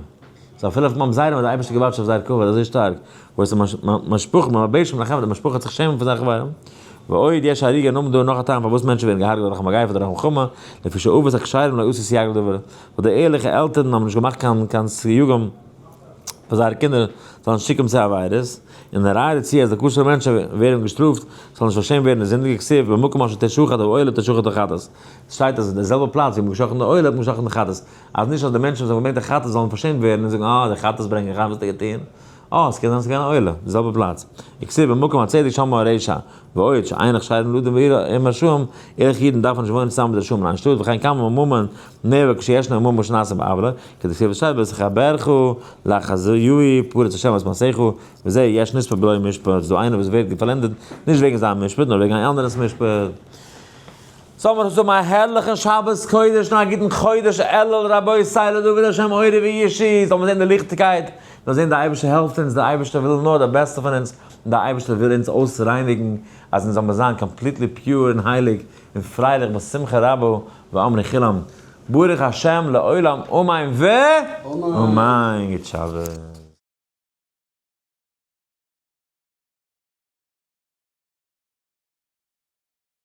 so אפילו אויף ממזרים האט דער אייבערשטער געוואטשט אויף זייער כבוד אזוי שטארק, וואס משפחה מביישים לכם, די משפחה האט זיך שעמען פון זייער חברים. ועוד יש הריגה נאמען דא נאך א טעם פארוואס מענטשן ווערן געהארגעט דורך א מגיפה דורך מלחמה, לפי שאבות הכשרים לא עשו סייג לדבר, ווייל די ערליכע עלטערן האבן נישט געמאכט קיין קיין סיוגים פאר זייערע קינדער זאלן נישט צוקומען צו עבירות, און די ראיה דערצו אז די כשר'ע מענטשן ווערן געשטראפט זאלן נישט פארשעמט ווערן די זינדיגע כתיב במקום אשר תשחט העולה תשחט החטאת, עס שטייט אז אין די זעלבע פלאץ ווי מ'האט געשחט'ן די עולה האט מען געשחט'ן די חטאת, אז נישט אז די מענטשן וואס האבן געברענגט די חטאת זאלן פארשעמט ווערן און זאגן אה די חטאת ברענגער וואס האט ער געטון? אה, עס קען זיין ס'איז געווען א עולה, די זעלבע פלאץ. וכתיב במקום הצדק שמה הרשע, ועוד שאין כשרים לאדם בעיר עם הרשעים, ערליכע אידן דארפן נישט וואוינען צוזאמען מיט רשעים אין איין שטאט, וכן כמה ממון נאבק כשישנו ממון שנעשה בעוולה, כדכתיב ושת ותחברך לאחזיהו פרוץ השם את מעשיך, וזה יש נספה בלא משפט, ס'איז דא איינער וואס ווערט געפארלענדעט נישט וועגן זיין משפט נאר וועגן א אנדערענס משפט. זאל מען האבן א הערליכן שבת קודש און א גוטן חודש אלול רבותי לדוד השם אורי וישעי, זאל מען זען די ליכטיגקייט, זאל זען די אייבערשטער העלפט אונז, די אייבערשטער וויל נאר די בעסטע פון אונז, און די אייבערשטער וויל אונז אויסרייניגן אז אונז זאל מיר זיין completely pure און הייליג און פרייליך בשמחה רבה ואמרי כולם ברוך השם לעולם אמן ואמן, גוט שבת.